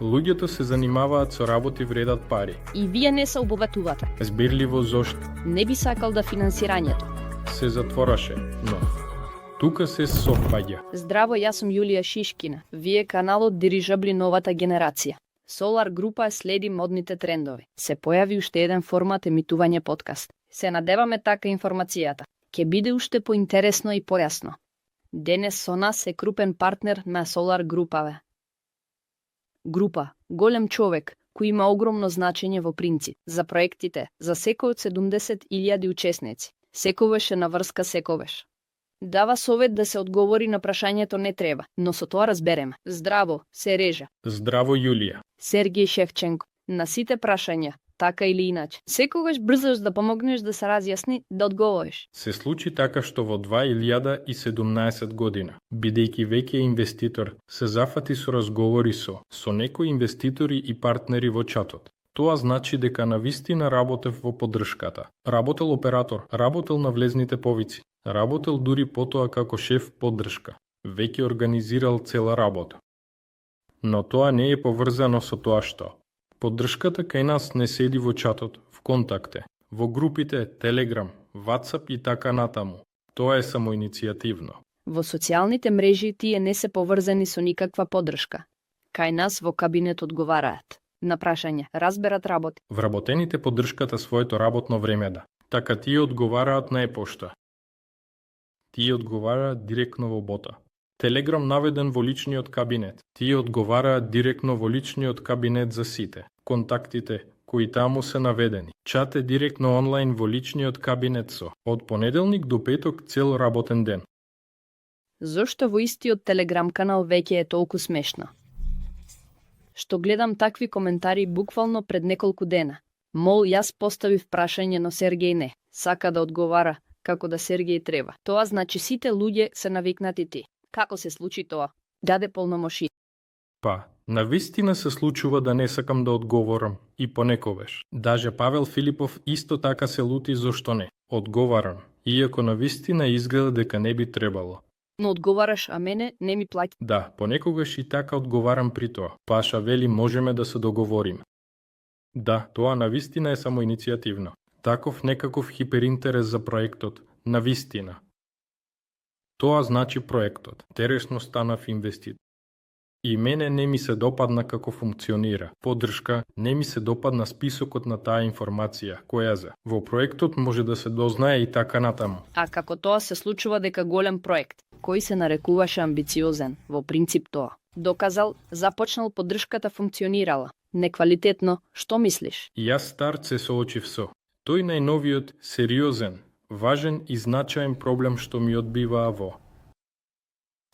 Луѓето се занимаваат со работи вредат пари. И вие не се обогатувате. Збирливо зошто Не би сакал да финансирањето. се затвораше, но тука се совпаѓа. Здраво, јас сум Јулија Шишкина. Вие каналот Дирижабли новата генерација. Solar Група следи модните трендови. Се појави уште еден формат емитување подкаст. Се надеваме така информацијата ќе биде уште поинтересно и појасно. Денес со нас е крупен партнер на Solar Групаве. Група, голем човек, кој има огромно значење во принцип за проектите за секој од 70.000 учесници. Секогаш е на врска секогаш. Дава совет да се одговори на прашањето не треба, но со тоа разбереме. Здраво, се режа. Здраво, Јулија. Сергеј Шевченко. На сите прашања, така или иначе. Секогаш брзаш да помогнеш да се разјасни, да одговориш. Се случи така што во 2017 година, бидејќи веќе инвеститор, се зафати со разговори со некои инвеститори и партнери во чатот. Тоа значи дека навистина работев во поддршката. Работел оператор, работел на влезните повици, работел дури потоа како шеф поддршка. Веќе организирал цела работа. Но тоа не е поврзано со тоа што поддршката кај нас не седи во чатот, в контакте, во групите Telegram, WhatsApp и така натаму. Тоа е самоиницијативно. Во социјалните мрежи тие не се поврзани со никаква поддршка. Кај нас во кабинет одговараат на прашање, разберат работи. Вработените поддршката своето работно време да. Така тие одговараат на e-пошта. Тие одговараат директно во бота. Телеграм наведен во личниот кабинет. Тие одговараат директно во личниот кабинет за сите. Контактите кои таму се наведени. Чат е директно онлайн во личниот кабинет со од понеделник до петок цел работен ден. Зошто во истиот Телеграм канал веќе е толку смешно? Што гледам такви коментари буквално пред неколку дена. Мол, јас поставив прашање, но Сергеј не. Сака да одговара како да Сергеј треба. Тоа значи сите луѓе се навикнати ти. Како се случи тоа? Даде полномоши. Па, навистина се случува да не сакам да одговорам и понекогаш. Даже Павел Филипов исто така се лути зошто не. Одговарам, иако навистина изгледа дека не би требало. Но одговараш, а мене не ми плати. Да, понекогаш и така одговарам при тоа. Паша вели можеме да се договориме. Да, тоа навистина е самоиницијативно. Таков некаков хиперинтерес за проектот, навистина. Тоа значи проектот. Тересно станав инвеститор. И мене не ми се допадна како функционира. Поддршка, не ми се допадна списокот на таа информација, која во проектот може да се дознае и така натаму. А како тоа се случува дека голем проект, кој се нарекуваше амбициозен, во принцип тоа. Доказал, започнал поддршката функционирала. Неквалитетно, што мислиш? Јас старт се соочив со. Тој најновиот, сериозен, важен и значаен проблем што ми одбиваа во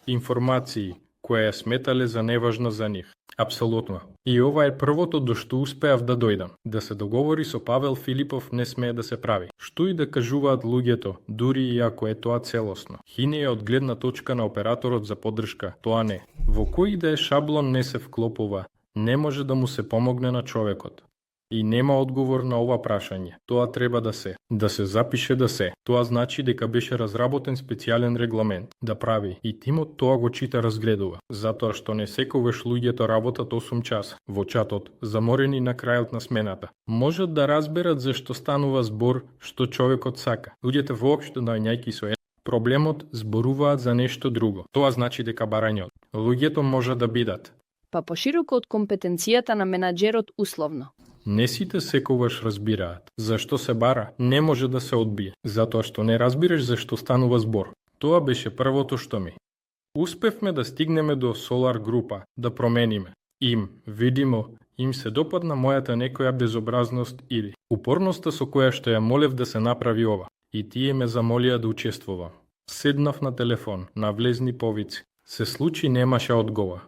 информации, која ја сметале за неважна за нив. Апсолутно. И ова е првото до што успеав да дојдам. Да се договори со Павел Филипов не смее да се прави. Што и да кажуваат луѓето, дури и ако е тоа целосно. Хине е од гледна точка на операторот за поддршка, тоа не. Во кој да е шаблон не се вклопува, не може да му се помогне на човекот. И нема одговор на ова прашање. Тоа треба да се запише да се. Тоа значи дека беше разработен специјален регламент да прави и тимот тоа го чита разгледува, затоа што не секогаш луѓето работат 8 часа во чатот, заморени на крајот на смената. Можат да разберат зашто станува збор што човекот сака. Луѓето воопшто наоѓајќи со проблемот зборуваат за нешто друго. Тоа значи дека барањот. Луѓето може да бидат па пошироко од компетенцијата на менаџерот условно. Не сите секогаш разбираат. Зашто се бара, не може да се одбие, затоа што не разбираш зашто станува збор. Тоа беше првото што ми. Успевме да стигнеме до Solar Група, да промениме. Видимо, им се допадна мојата некоја безобразност или упорноста со која што ја молев да се направи ова. И тие ме замолија да учествувам. Седнав на телефон, на влезни повици. Се случи немаше одговор.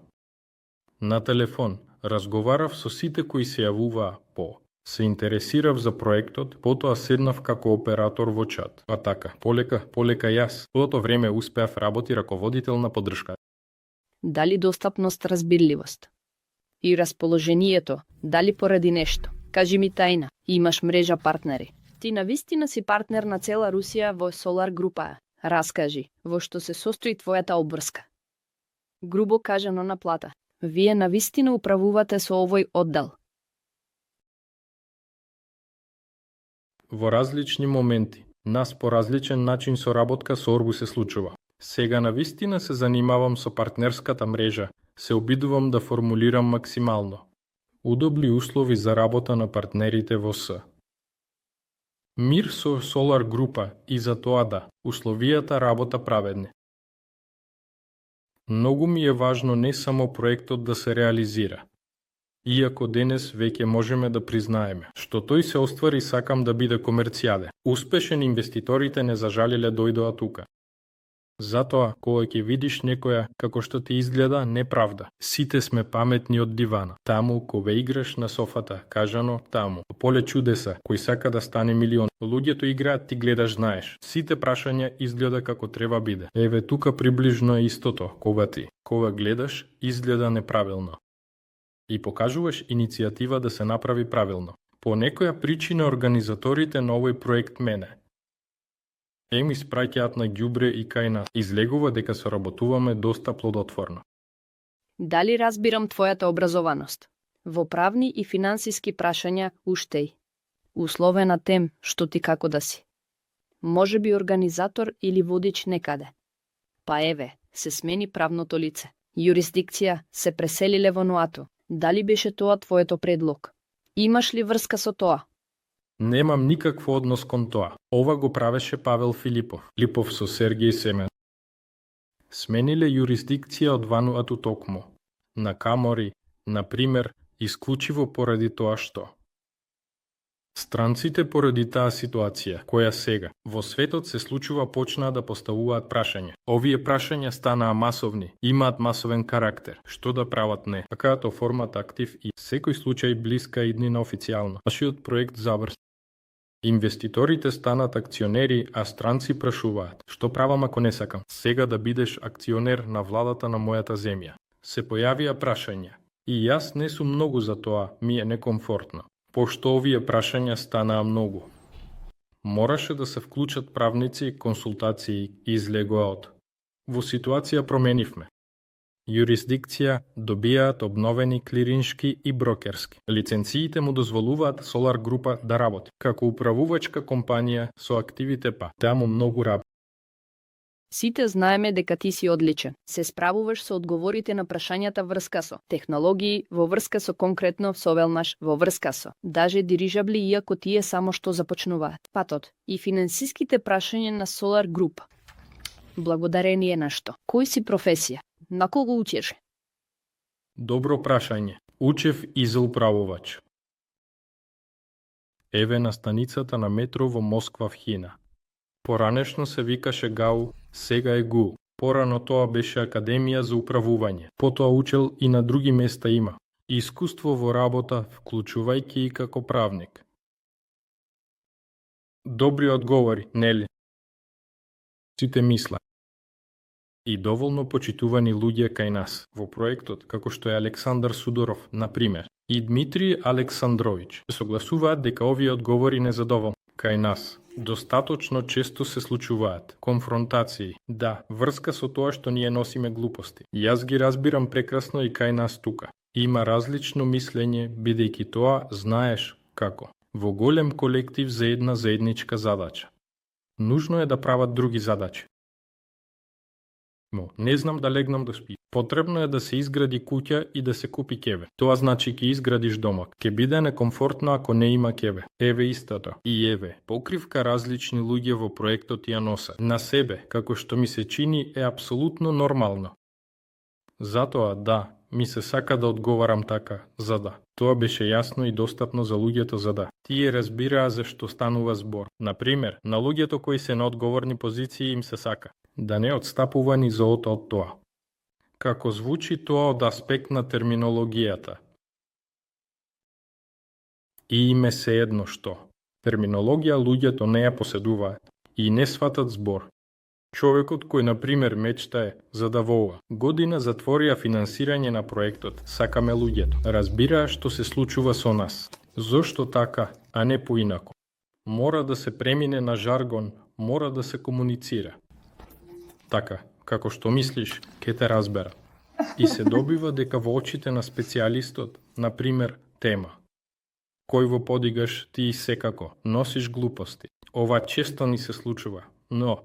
На телефон разговарав со сите кои се јавуваа се интересирав за проектот, потоа седнав како оператор во чат. А така, полека јас. Во тоа време успеав работи раководител на поддршка. Дали достапност, разбирливост? И расположението, дали поради нешто? Кажи ми тајна, имаш мрежа партнери. Ти навистина си партнер на цела Русија во Solar Група. Раскажи, во што се состои твојата обврска. Грубо кажано на плата. Вие навистина управувате со овој оддел. Во различни моменти, нас по различен начин соработка со Орбу се случува. Сега навистина се занимавам со партнерската мрежа, се обидувам да формулирам максимално. Удобли услови за работа на партнерите во С. Мир со Solar група и за тоа да, условијата работа праведни. Многу ми е важно не само проектот да се реализира. Иако денес веќе можеме да признаеме, што тој се оствари, сакам да биде комерцијален. Успешен инвеститорите не зажалиле дојдоа тука. Затоа, кога ќе видиш некоја како што ти изгледа, неправда. Сите сме паметни од дивана. Таму, кога играш на софата, кажано таму. Поле чудеса, кој сака да стане милион. Луѓето играат, ти гледаш, знаеш. Сите прашања изгледа како треба биде. Еве тука приближно е истото, кога гледаш, изгледа неправилно. И покажуваш иницијатива да се направи правилно. По некоја причина организаторите на овој проект мене им испраќаат на ѓубре и кај нас. Излегува дека соработуваме доста плодотворно. Дали разбирам твојата образованост? Во правни и финансиски прашања уштеј. Условена тем што ти како да си. Може би организатор или водич некаде. Па еве, се смени правното лице. Юрисдикција се преселиле во Нуато. Дали беше тоа твоето предлог? Имаш ли врска со тоа? Немам никакво однос кон тоа. Ова го правеше Павел Филипов со Сергеј Семен. Смениле юрисдикција од Вануату токму. На Камори, например, исклучиво поради тоа што странците поради таа ситуација, која сега во светот се случува, почнаа да поставуваат прашања. Овие прашања станаа масовни, имаат масовен карактер. Што да прават не? Акаато формат актив и секој случај блиска иднина официјално. Нашиот проект заврши. Инвеститорите станат акционери, а странци прашуваат. Што правам ако не сакам? Сега да бидеш акционер на владата на мојата земја. Се појавија прашања. И јас не сум многу за тоа, ми е некомфортно. Пошто овие прашања станаа многу. Мораше да се вклучат правници, консултации и излегоа од. Во ситуација променивме. Юрисдикција добијаат обновени клириншки и брокерски. Лиценциите му дозволуваат Solar група да работи како управувачка компанија со активите па. Таму многу работи. Сите знаеме дека ти си одличен. Се справуваш со одговорите на прашањата врска со технологии, во врска со конкретно со Велмаш, во врска со даже дирижабли, иако тие само што започнуваат. Патот и финансиските прашања на Solar група. Благодарение на што? Кој си професија? На кого учеше? Добро прашање. Учев и за управувач. Еве на станицата на метро во Москва в Хина. Поранешно се викаше ГАУ, сега е ГУ. Порано тоа беше Академија за управување. Потоа учел и на други места има. Искуство во работа, вклучувајќи и како правник. Добри одговори, нели? Сите мисла. И доволно почитувани луѓе кај нас во проектот, како што е Александар Судоров, например, и Дмитрий Александрович, согласуваат дека овие одговори не задоволни. Кај нас достаточно често се случуваат конфронтации, да, врска со тоа што ние носиме глупости. Јас ги разбирам прекрасно и кај нас тука. Има различно мислење, бидејќи тоа знаеш како. Во голем колектив за една заедничка задача. Нужно е да прават други задачи. Не знам да легнам да спи. Потребно е да се изгради куќа и да се купи кебе. Тоа значи ќе изградиш домак. Ке биде некомфортно ако не има кебе. Еве истото. И еве, покривка различни луѓе во проектот ја носат. На себе, како што ми се чини, е апсолутно нормално. Затоа, да, ми се сака да одговарам така, за да. Тоа беше јасно и достапно за луѓето, за да. Тие разбираа за што станува збор. Например, на луѓето кои се на одговорни позиции им се сака да не одстапува ни зоото од тоа. Како звучи тоа од аспект на терминологијата? И име се едно што. Терминологија луѓето не ја поседуваат и не сватат збор. Човекот кој, например, мечтае за да во ова година затворија финансирање на проектот Сакаме луѓето, разбираа што се случува со нас. Зошто така, а не поинаку? Мора да се премине на жаргон, мора да се комуницира. Така, како што мислиш, ке те разбера. И се добива дека во очите на специјалистот, например, тема. Кој во подигаш ти секако, носиш глупости. Ова често ни се случува, но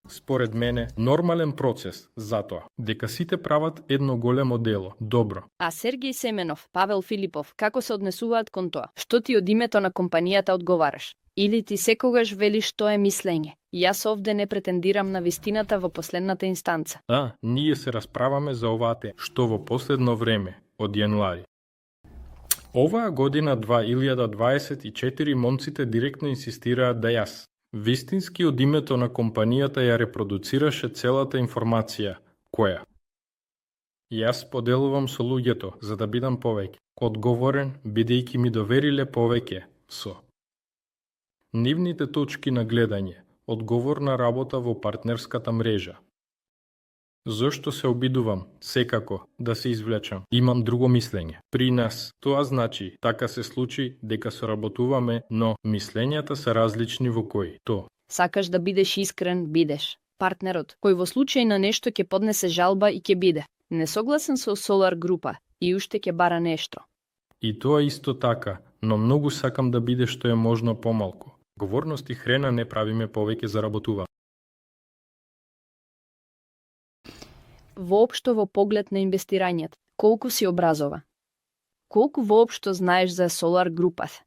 според мене, нормален процес затоа, дека сите прават едно големо дело, добро. А Сергеј Семенов, Павел Филипов, како се однесуваат кон тоа? Што ти од името на компанијата одговараш? Или ти секогаш велиш што е мислење? Јас овде не претендирам на вистината во последната инстанца. Да, ние се расправаме за оваа тема, што во последно време, од јануари. Оваа година 2024 момците директно инсистираат да јас, вистински од името на компанијата ја репродуцираше целата информација, која јас поделувам со луѓето за да бидам повеќе одговорен, бидејќи ми довериле повеќе со нивните точки на гледање, одговорна работа во партнерската мрежа. Зошто се обидувам, секако, да се извлечам? Имам друго мислење. При нас, тоа значи, така се случи дека соработуваме, но мислењата се различни во кои. Сакаш да бидеш искрен, бидеш. Партнерот, кој во случај на нешто ќе поднесе жалба и ќе биде несогласен со Solar група и уште ќе бара нешто. И тоа исто така, но многу сакам да биде што е можно помалку. Говорност и хрена не правиме повеќе заработува. Воопшто во поглед на инвестирањето, колку си образова? Колку воопшто знаеш за Solar групата?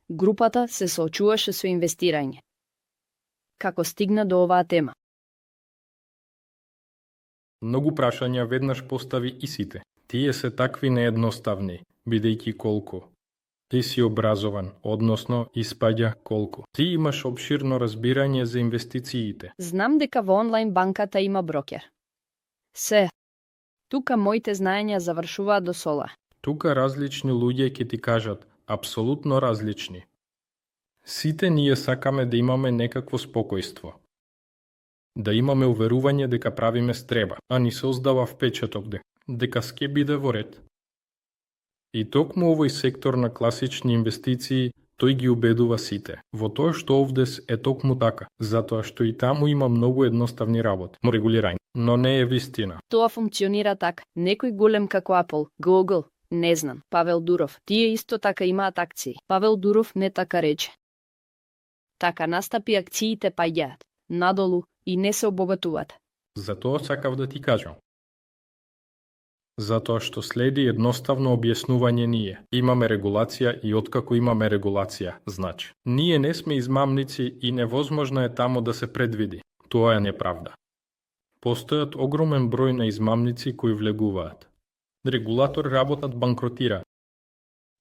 Групата се соочуваше со инвестирање. Како стигна до оваа тема? Многу прашања веднаш постави и сите. Тие се такви неедноставни, бидејќи колку ти си образован, односно испаѓа колку ти имаш обширно разбирање за инвестициите. Знам дека во онлайн банката има брокер. Тука моите знаења завршуваат до Solar. Тука различни луѓе ќе ти кажат, апсолутно различни. Сите ние сакаме да имаме некакво спокојство. Да имаме уверување дека правиме стреба, а ни создава впечаток дека ке биде во ред. И токму овој сектор на класични инвестиции, тој ги убедува сите. Во тоа што овде е токму така, затоа што и таму има многу едноставни работи, регулирање, но не е вистина. Тоа функционира така. Некој голем како Apple, Google, не знам, Павел Дуров, тие исто така имаат акции. Павел Дуров не така рече. Така настапи акциите паѓаат надолу и не се обогатуваат. Затоа сакав да ти кажам. Затоа што следи едноставно објаснување ние. Имаме регулација и откако имаме регулација, значи. Ние не сме измамници и невозможно е таму да се предвиди. Тоа е неправда. Постојат огромен број на измамници кои влегуваат. Регулатор работат банкротира.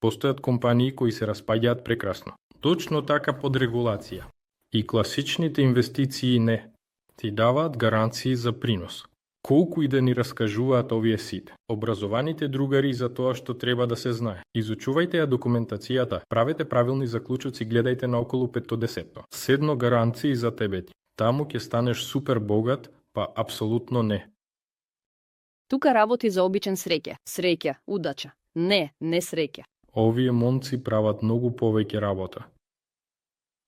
Постојат компании кои се распаѓаат прекрасно. Точно така под регулација. И класичните инвестиции не. Ти даваат гаранции за принос. Колку и да ни раскажуваат овие сите. Образованите другари за тоа што треба да се знае. Изучувајте ја документацијата, правете правилни заклучоци, гледајте наоколу 5-10. Седно гаранции за тебе ти. Таму ќе станеш супер богат, па апсолутно не. Тука работи за обичен среќа. Среќа, удача. Не среќа. Овие момци прават многу повеќе работа.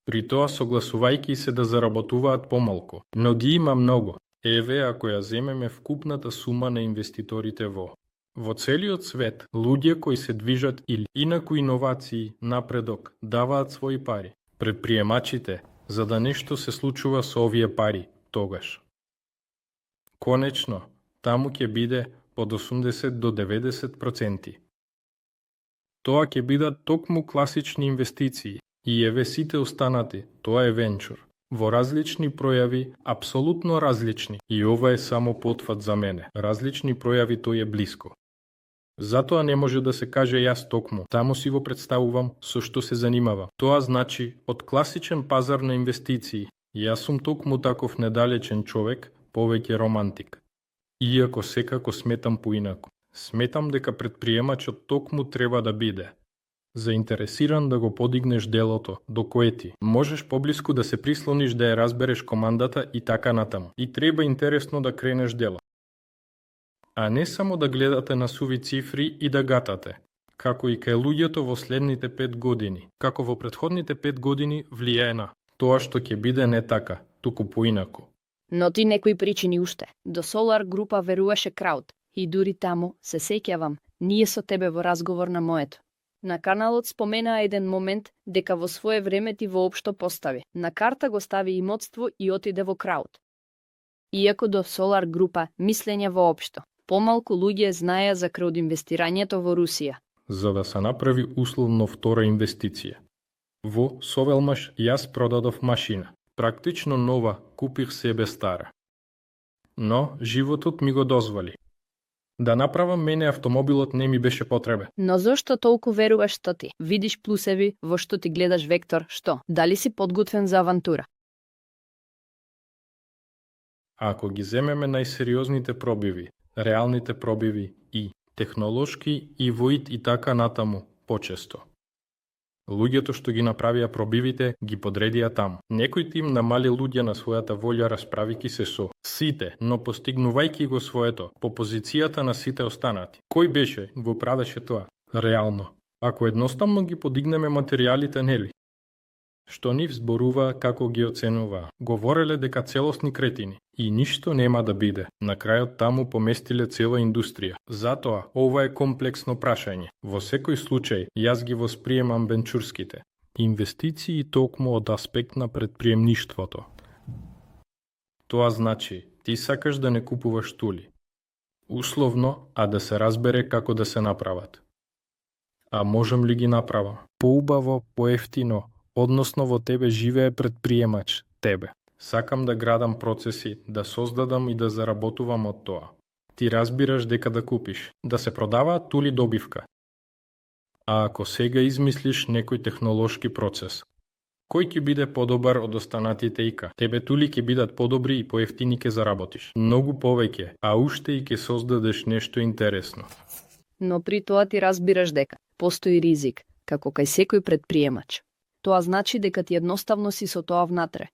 При тоа согласувајќи се да заработуваат помалку, но ги има многу. Еве ако ја земеме вкупната сума на инвеститорите во целиот свет, луѓе кои се движат или инаку иновации, напредок, даваат своји пари. Предприемачите, за да нешто се случува со овие пари, тогаш. Конечно, таму ќе биде од 80 до 90%. Тоа ќе бидат токму класични инвестиции и еве сите останати, тоа е венчур. Во различни пројави, апсолутно различни. И ова е само потват за мене. Различни пројави тој е блиско. Затоа не може да се каже јас токму. Таму си го представувам со што се занимава. Тоа значи од класичен пазар на инвестиции. Јас сум токму таков недалечен човек, повеќе романтик. Иако секако сметам поинаку. Сметам дека предприемачот токму треба да биде заинтересиран да го подигнеш делото, до кое ти можеш поблиску да се прислониш да ја разбереш командата и така натаму. И треба интересно да кренеш дело. А не само да гледате на суви цифри и да гатате, како и кај луѓето во следните 5 години, како во претходните 5 години влијае на тоа што ќе биде не така, туку поинаку. Но ти некои причини уште. До Solar група веруваше краут. И дури таму, се сеќавам, ние со тебе во разговор на моето. На каналот споменаа еден момент дека во свое време ти воопшто постави. На карта го стави имотство и отиде во краут. Иако до Solar група мислење воопшто, помалку луѓе знаеа за краудинвестирањето во Русија. За да се направи условно втора инвестиција. Во Совелмаш јас продадов машина. Практично нова, купих себе стара. Но животот ми го дозволи. Да направам мене автомобилот не ми беше потребен. Но зошто толку веруваш што ти? Видиш плусеви во што ти гледаш вектор, што? Дали си подготвен за авантура? Ако ги земеме најсериозните пробиви, реалните пробиви и технолошки и воит и така натаму, почесто. Луѓето што ги направија пробивите, ги подредија таму. Некој тим намали луѓе на својата волја расправики се со сите, но постигнувајќи го своето, по позицијата на сите останати. Кој беше го правеше тоа? Реално. Ако едноставно ги подигнеме материјалите, нели? Што нив зборува како ги оценува. Говореле дека целосни кретини. И ништо нема да биде. На крајот таму поместиле цела индустрија. Затоа, ова е комплексно прашање. Во секој случај, јас ги восприемам венчурските инвестиции токму од аспект на предприемништвото. Тоа значи, ти сакаш да не купуваш тули. Условно, а да се разбере како да се направат. А можам ли ги направам? Поубаво, поевтино, односно во тебе живее предприемач, тебе. Сакам да градам процеси, да создадам и да заработувам од тоа. Ти разбираш дека да купиш, да се продаваат тули добивка. А ако сега измислиш некој технолошки процес, кој ќе биде подобар од останатите ика? Тебе тули ќе бидат подобри и поевтини ќе заработиш. Многу повеќе, а уште и ќе создадеш нешто интересно. Но при тоа ти разбираш дека постои ризик, како кај секој предприемач. Тоа значи дека ти едноставно си со тоа внатре.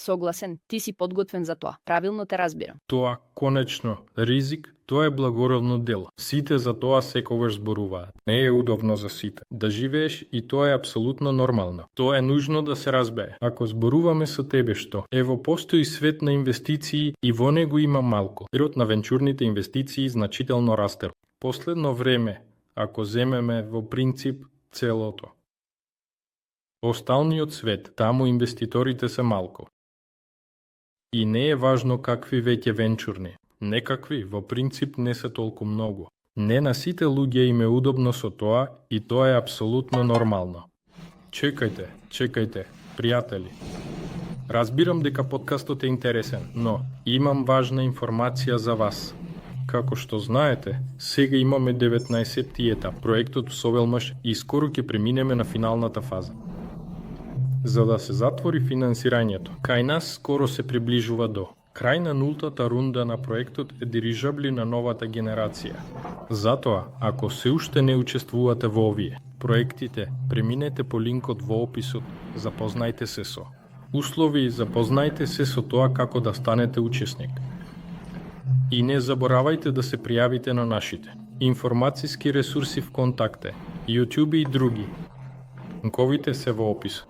Согласен, ти си подготвен за тоа. Правилно те разбирам. Тоа, конечно, ризик, тоа е благородно дело. Сите за тоа секогаш зборуваат. Не е удобно за сите. Да живееш и тоа е апсолутно нормално. Тоа е нужно да се разбере. Ако зборуваме со тебе што, ево постои свет на инвестиции и во него има малку. Род на венчурните инвестиции значително расте. Последно време, ако земеме во принцип целото. Осталниот свет, таму инвеститорите се малку. И не е важно какви веќе венчурни. Некакви, во принцип, не се толку многу. Не на сите луѓе им е удобно со тоа и тоа е апсолутно нормално. Чекајте, пријатели. Разбирам дека подкастот е интересен, но имам важна информација за вас. Како што знаете, сега имаме 19-ти етап, проектот Совелмаш и скоро ќе преминеме на финалната фаза. За да се затвори финансирањето, кај нас скоро се приближува до крај на нултата рунда на проектот е дирижабли на новата генерација. Затоа, ако се уште не учествувате во овие проектите, преминете по линкот во описот, запознајте се со услови и запознајте се со тоа како да станете учесник. И не заборавајте да се пријавите на нашите информациски ресурси в контакте, YouTube и други. Линковите се во опис.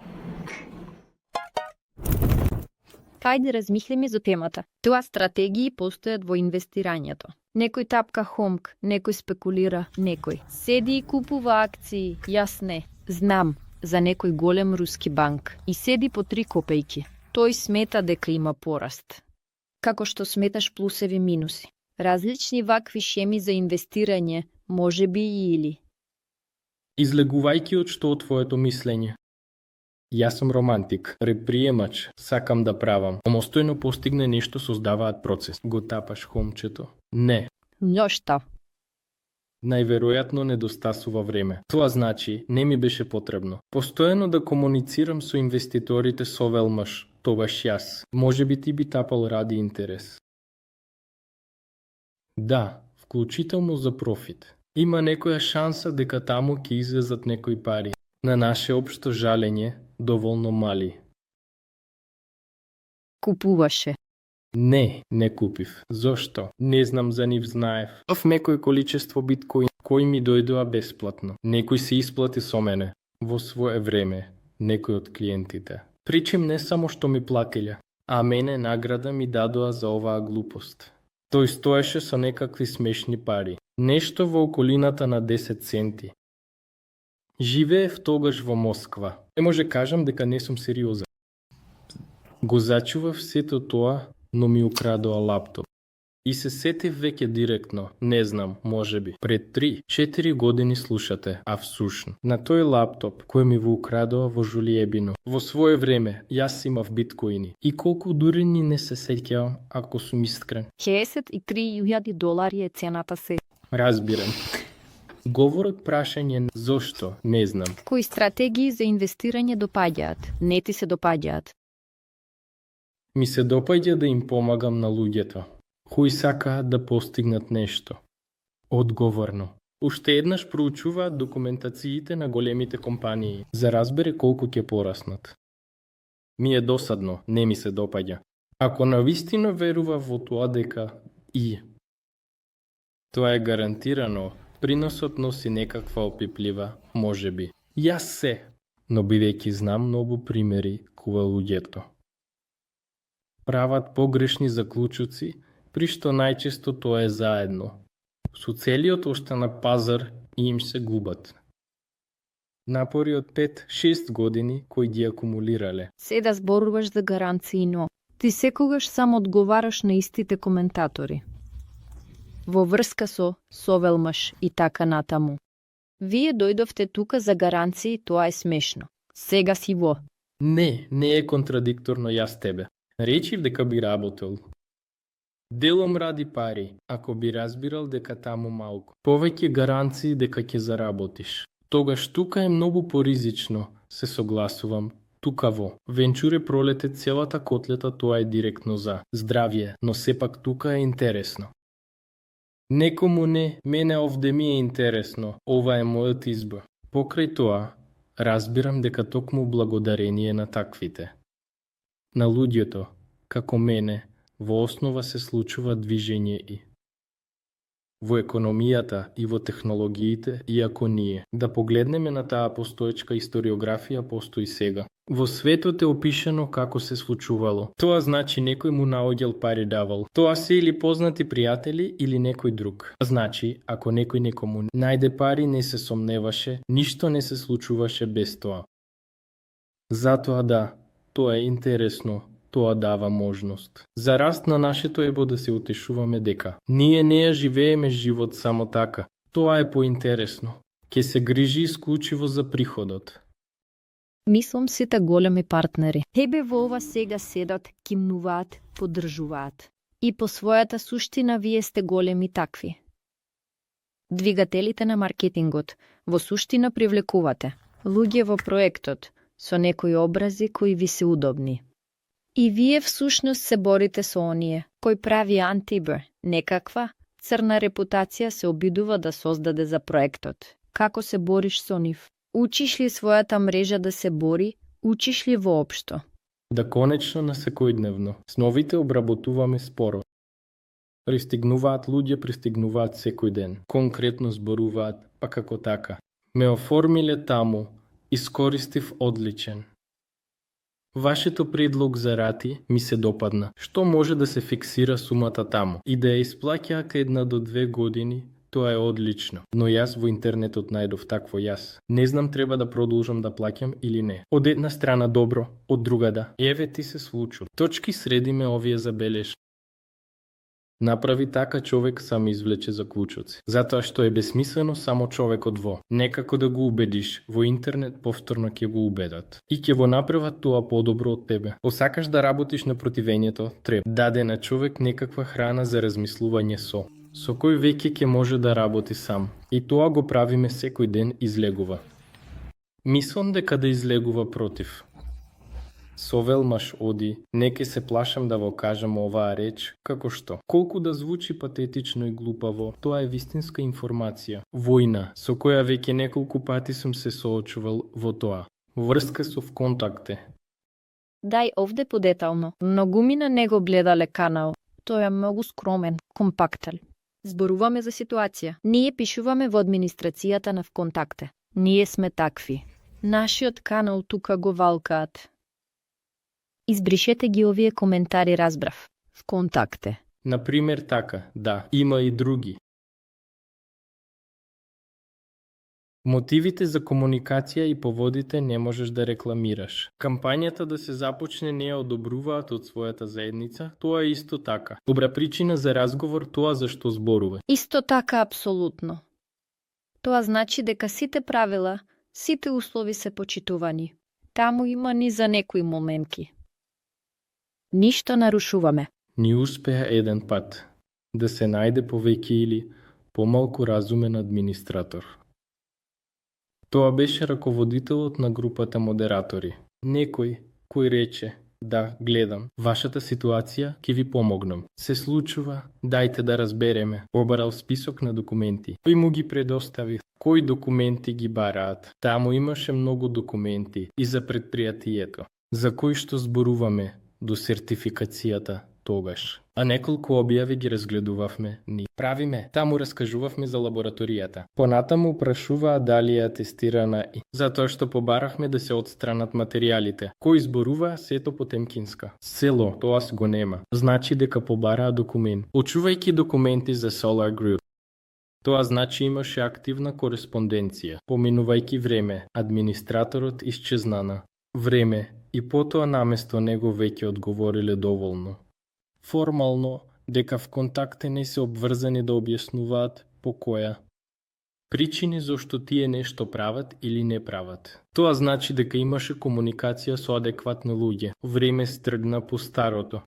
Кајде размислиме за темата. Тоа стратегии постојат во инвестирањето. Некој тапка хомк, некој спекулира, некој седи и купува акции, јас не. Знам за некој голем руски банк и седи по 3 копејки. Тој смета дека има пораст. Како што сметаш плусеви минуси. Различни вакви шеми за инвестирање, може би и или. Излегувајќи од што од твоето мислење. Јас сум романтик, предприемач, сакам да правам. Омостојно постигне нешто создаваат процес. Го тапаш хомчето? Не. Но што? Најверојатно недостасува време. Тоа значи, не ми беше потребно. Постојано да комуницирам со инвеститорите Совелмаш, тогаш јас. Може би ти би тапал ради интерес. Да, вклучително за профит. Има некоја шанса дека таму ќе излезат некои пари. На наше општо жалење, доволно мали. Купуваше. Не купив. Зошто? Не знам за нив, знаев. В некој количество биткоин кои ми дојдоа бесплатно. Некој се исплати со мене во свое време, некој од клиентите. Причем не само што ми платилја, а мене награда ми дадоа за оваа глупост. Тој стоеше со некакви смешни пари. Нешто во околината на 10 центи. Живеев тогаш во Москва. Не може кажам дека не сум сериозен. Го зачував сето тоа, но ми украдоа лаптоп. И се сетив веќе директно, не знам, можеби, пред 3-4 години слушате, а всушно. На тој лаптоп, кој ми го украдоа во Жулиебино. Во свое време, јас имав биткоини. И колку дури ни не се сеќавам, ако сум искрен. $63,000 е цената се. Разбирам. Говорот прашање зошто, не знам. Кои стратегии за инвестирање допаѓаат? Не ти се допаѓаат? Ми се допаѓа да им помагам на луѓето, кои сакаат да постигнат нешто. Одговорно. Уште еднаш проучуваат документациите на големите компании, за разбере колку ќе пораснат. Ми е досадно, не ми се допаѓа. Ако навистина верува во тоа дека тоа е гарантирано, приносот носи некаква опиплива, можеби. Јас се, но бидејќи знам многу примери кога луѓето прават погрешни заклучоци, при што најчесто тоа е заедно. Со целиот останак пазар и им се губат. Напори од 5-6 години кои ги акумулирале. Се да зборуваш за гаранции, но ти секогаш само одговараш на истите коментатори. Во врска со Совелмаш и така натаму. Вие дојдовте тука за гаранции, тоа е смешно. Сега си во. Не е контрадикторно јас тебе. Речив дека би работел. Делом ради пари, ако би разбирал дека таму малку. Повеќе гаранции дека ќе заработиш. Тогаш тука е многу поризично, се согласувам. Тука во Венчуре пролете целата котлета, тоа е директно за здравје, но сепак тука е интересно. Некому не, мене овде ми е интересно, ова е мојот избор. Покрај тоа, разбирам дека токму благодарение на таквите. На луѓето, како мене, во основа се случува движење и во економијата и во технологиите, иако ние да погледнеме на таа постоечка историографија постои сега. Во светот е опишано како се случувало. Тоа значи некој му наоѓал пари давал. Тоа се или познати пријатели или некој друг. Значи, ако некој некому најде пари, не се сомневаше, ништо не се случуваше без тоа. Затоа да, тоа е интересно. Тоа дава можност. За раст на нашето ебо да се утешуваме дека ние не ја живееме живот само така. Тоа е поинтересно. Ке се грижи исклучиво за приходот. Мислам сите големи партнери. Тебе во ова сега седат, кимнуваат, поддржуваат. И по својата суштина вие сте големи такви. Двигателите на маркетингот во суштина привлекувате. Луѓе во проектот, со некои образи кои ви се удобни. И вие всушност се борите со оние, кој прави антибр, некаква црна репутација се обидува да создаде за проектот. Како се бориш со нив? Учиш ли својата мрежа да се бори? Учиш ли воопшто? Да конечно на секојдневно. С новите обработуваме споро. Пристигнуваат луѓе, пристигнуваат секој ден. Конкретно зборуваат, па како така. Ме оформиле таму, искористив одличен. Вашето предлог за рати ми се допадна. Што може да се фиксира сумата таму и да ја исплаќа кај 1 до 2 години, тоа е одлично. Но јас во интернетот најдов такво јас. Не знам треба да продолжам да плаќам или не. Од една страна добро, од друга да. Еве ти се случу. Точки средиме овие забелешки. Направи така човек сам извлече заклучоци. Затоа што е бесмислено само човекот во. Некако да го убедиш, во интернет повторно ќе го убедат. И ќе го направат тоа подобро од тебе. Осакаш да работиш на противењето, треба даде на човек некаква храна за размислување со кој веќе ќе може да работи сам. И тоа го правиме секој ден излегува. Мислам дека да излегува против. Совелмаш оди, неке се плашам да во кажам оваа реч, како што. Колку да звучи патетично и глупаво, тоа е вистинска информација. Војна, со која веќе неколку пати сум се соочувал во тоа. Врска со вконтакте. Дај овде подетално. Многумина не го гледале канал. Тој е многу скромен, компактен. Зборуваме за ситуација. Ние пишуваме во администрацијата на вконтакте. Ние сме такви. Нашиот канал тука го валкаат. Избришете ги овие коментари, разбрав. Вконтакте. Например така, да, има и други. Мотивите за комуникација и поводите не можеш да рекламираш. Кампањата да се започне не ја одобруваат од својата заедница, тоа е исто така. Добра причина за разговор тоа зашто зборува. Исто така апсолутно. Тоа значи дека сите правила, сите услови се почитувани. Таму има ни за некои моменти. Ништо нарушуваме. Ни успеа еден пат да се најде повеќе или помалку разумен администратор. Тоа беше раководителот на групата модератори. Некој кој рече: "Да, гледам, вашата ситуација ќе ви помогнам. Се случува, дајте да разбереме." Обарал список на документи. Тој му ги предостави. Кои документи ги бараат? Таму имаше многу документи и за предпријатието, за кои што зборуваме до сертификацијата тогаш. А неколку објави ги разгледувавме ни. Правиме, таму раскажувавме за лабораторијата. Понатаму прашуваа дали е атестирана и затоа што побарахме да се отстранат материјалите. Кој зборуваа сето потемкинска. Село, тоа го нема. Значи дека побараа документ. Очувајќи документи за Solar Group. Тоа значи имаше активна кореспонденција. Поминувајќи време, администраторот исчезнана. Време и потоа наместо него веќе одговориле доволно. Формално, дека в контакте не се обврзани да објаснуваат по која причини зашто тие нешто прават или не прават. Тоа значи дека имаше комуникација со адекватни луѓе. Време стргна по старото.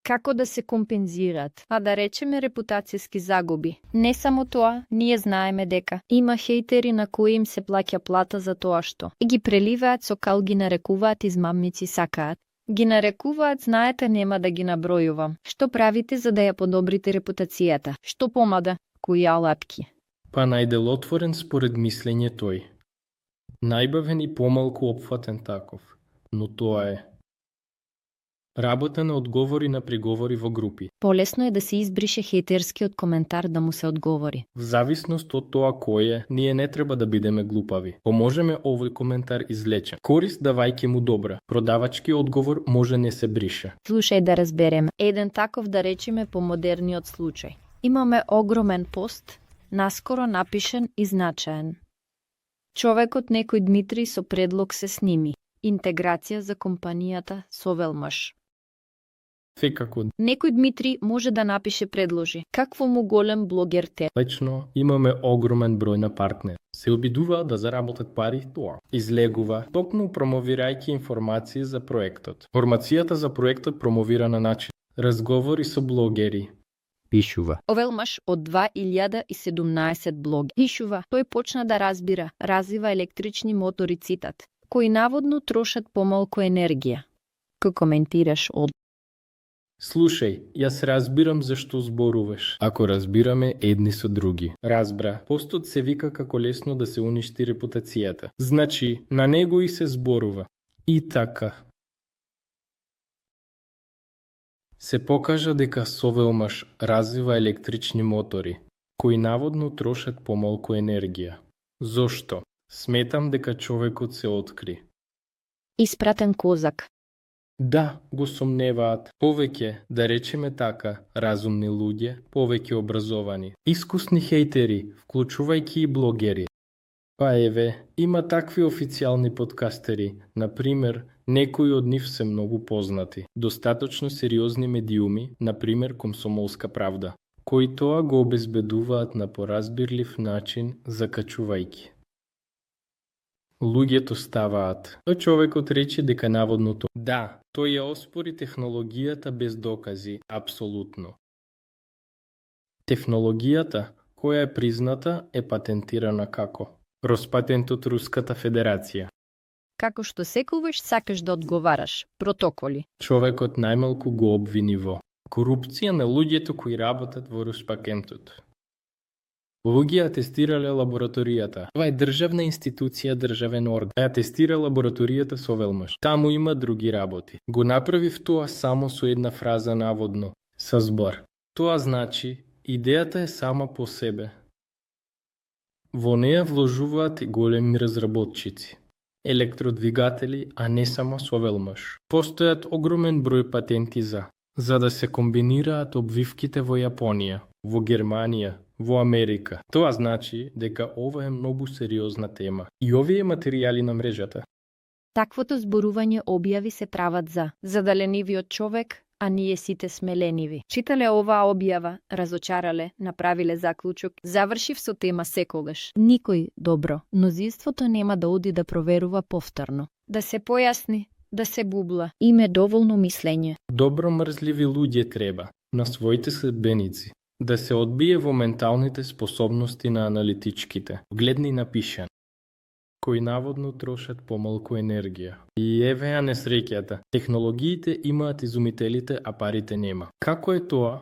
Како да се компензираат, а да речеме репутацијски загуби. Не само тоа, ние знаеме дека има хейтери на кои им се плаќа плата за тоа што ги преливаат со кал, ги нарекуваат измамници, сакаат. Ги нарекуваат, знаете, нема да ги набројувам. Што правите за да ја подобрите репутацијата? Што помада? Кои алапки? Па најделотворен според мислење тој. Најбавен и помалку опфатен таков. Но тоа е. Работа на одговори на приговори во групи. Полесно е да се избрише хејтерскиот коментар да му се одговори. В зависност од тоа кој е, ние не треба да бидеме глупави. Поможеме овој коментар излечен. Корист давајќи му добра. Продавачки одговор може не се брише. Слушај да разбереме. Еден таков да речеме по модерниот случај. Имаме огромен пост, наскоро напишен и значаен. Човекот некој Дмитри со предлог се сними. Интеграција за компанијата Совелмаш. Фекако. Некој Дмитри може да напише предложи. Какво му голем блогер те? Лично имаме огромен број на партнери. Се обидуваат да заработат пари тоа. Излегува, токму промовирајќи информации за проектот. Формацијата за проектот промовира на начин. Разговори со блогери. Пишува. Овелмаш од 2017 блог. Пишува. Тој почна да разбира, развива електрични мотори, цитат, кои наводно трошат помалку енергија. Кој коментираш од Слушај, јас разбирам зашто зборуваш. Ако разбираме едни со други. Разбра, постот се вика како лесно да се уништи репутацијата. Значи, на него и се зборува. И така. Се покажа дека Совелмаш развива електрични мотори, кои наводно трошат помалку енергија. Зошто? Сметам дека човекот се откри. испратен козак. Да, го сомневаат. Повеќе, да речеме така, разумни луѓе, повеќе образовани. Искусни хейтери, вклучувајќи и блогери. Па еве, има такви официјални подкастери, например, некои од нив се многу познати. Достаточно сериозни медиуми, например Комсомолска правда, кои тоа го обезбедуваат на поразбирлив начин, закачувајќи. Луѓето ставаат. Тој човекот рече дека наводното. Да, тој ја оспори технологијата без докази, апсолутно. Технологијата, која е призната, е патентирана како? Роспатент од Руската Федерација. Како што секогаш сакаш да одговараш. Протоколи. Човекот најмалку го обвини во корупција на луѓето кои работат во Руспакентот. Луѓе атестирале лабораторијата. Това е државна институција, државен орган. Атестира лабораторијата Совелмаш. Таму има други работи. Го направив тоа само со една фраза наводно. Со збор. Тоа значи, идејата е сама по себе. Во неја вложуваат и големи разработчици. Електродвигатели, а не само Совелмаш. Постојат огромен број патенти за за да се комбинираат обвивките во Јапонија, во Германија, во Америка. Тоа значи дека ова е многу сериозна тема. И овие материјали на мрежата Таквото зборување објави се прават за задаленивиот човек, а ние сите сме лениви. Читале оваа објава, разочарале, направиле заклучок, завршив со тема секогаш. Никој, добро, мнозинството нема да оди да проверува повторно. Да се појасни, да се бубла. Име доволно мислење. добро мрзливи луѓе треба на своите следбеници да се одбие во менталните способности на аналитичките, гледни на пишан, кои наводно трошат помалку енергија. И еве ја несреќата. Технологиите имаат изумителите, а парите нема. Како е тоа?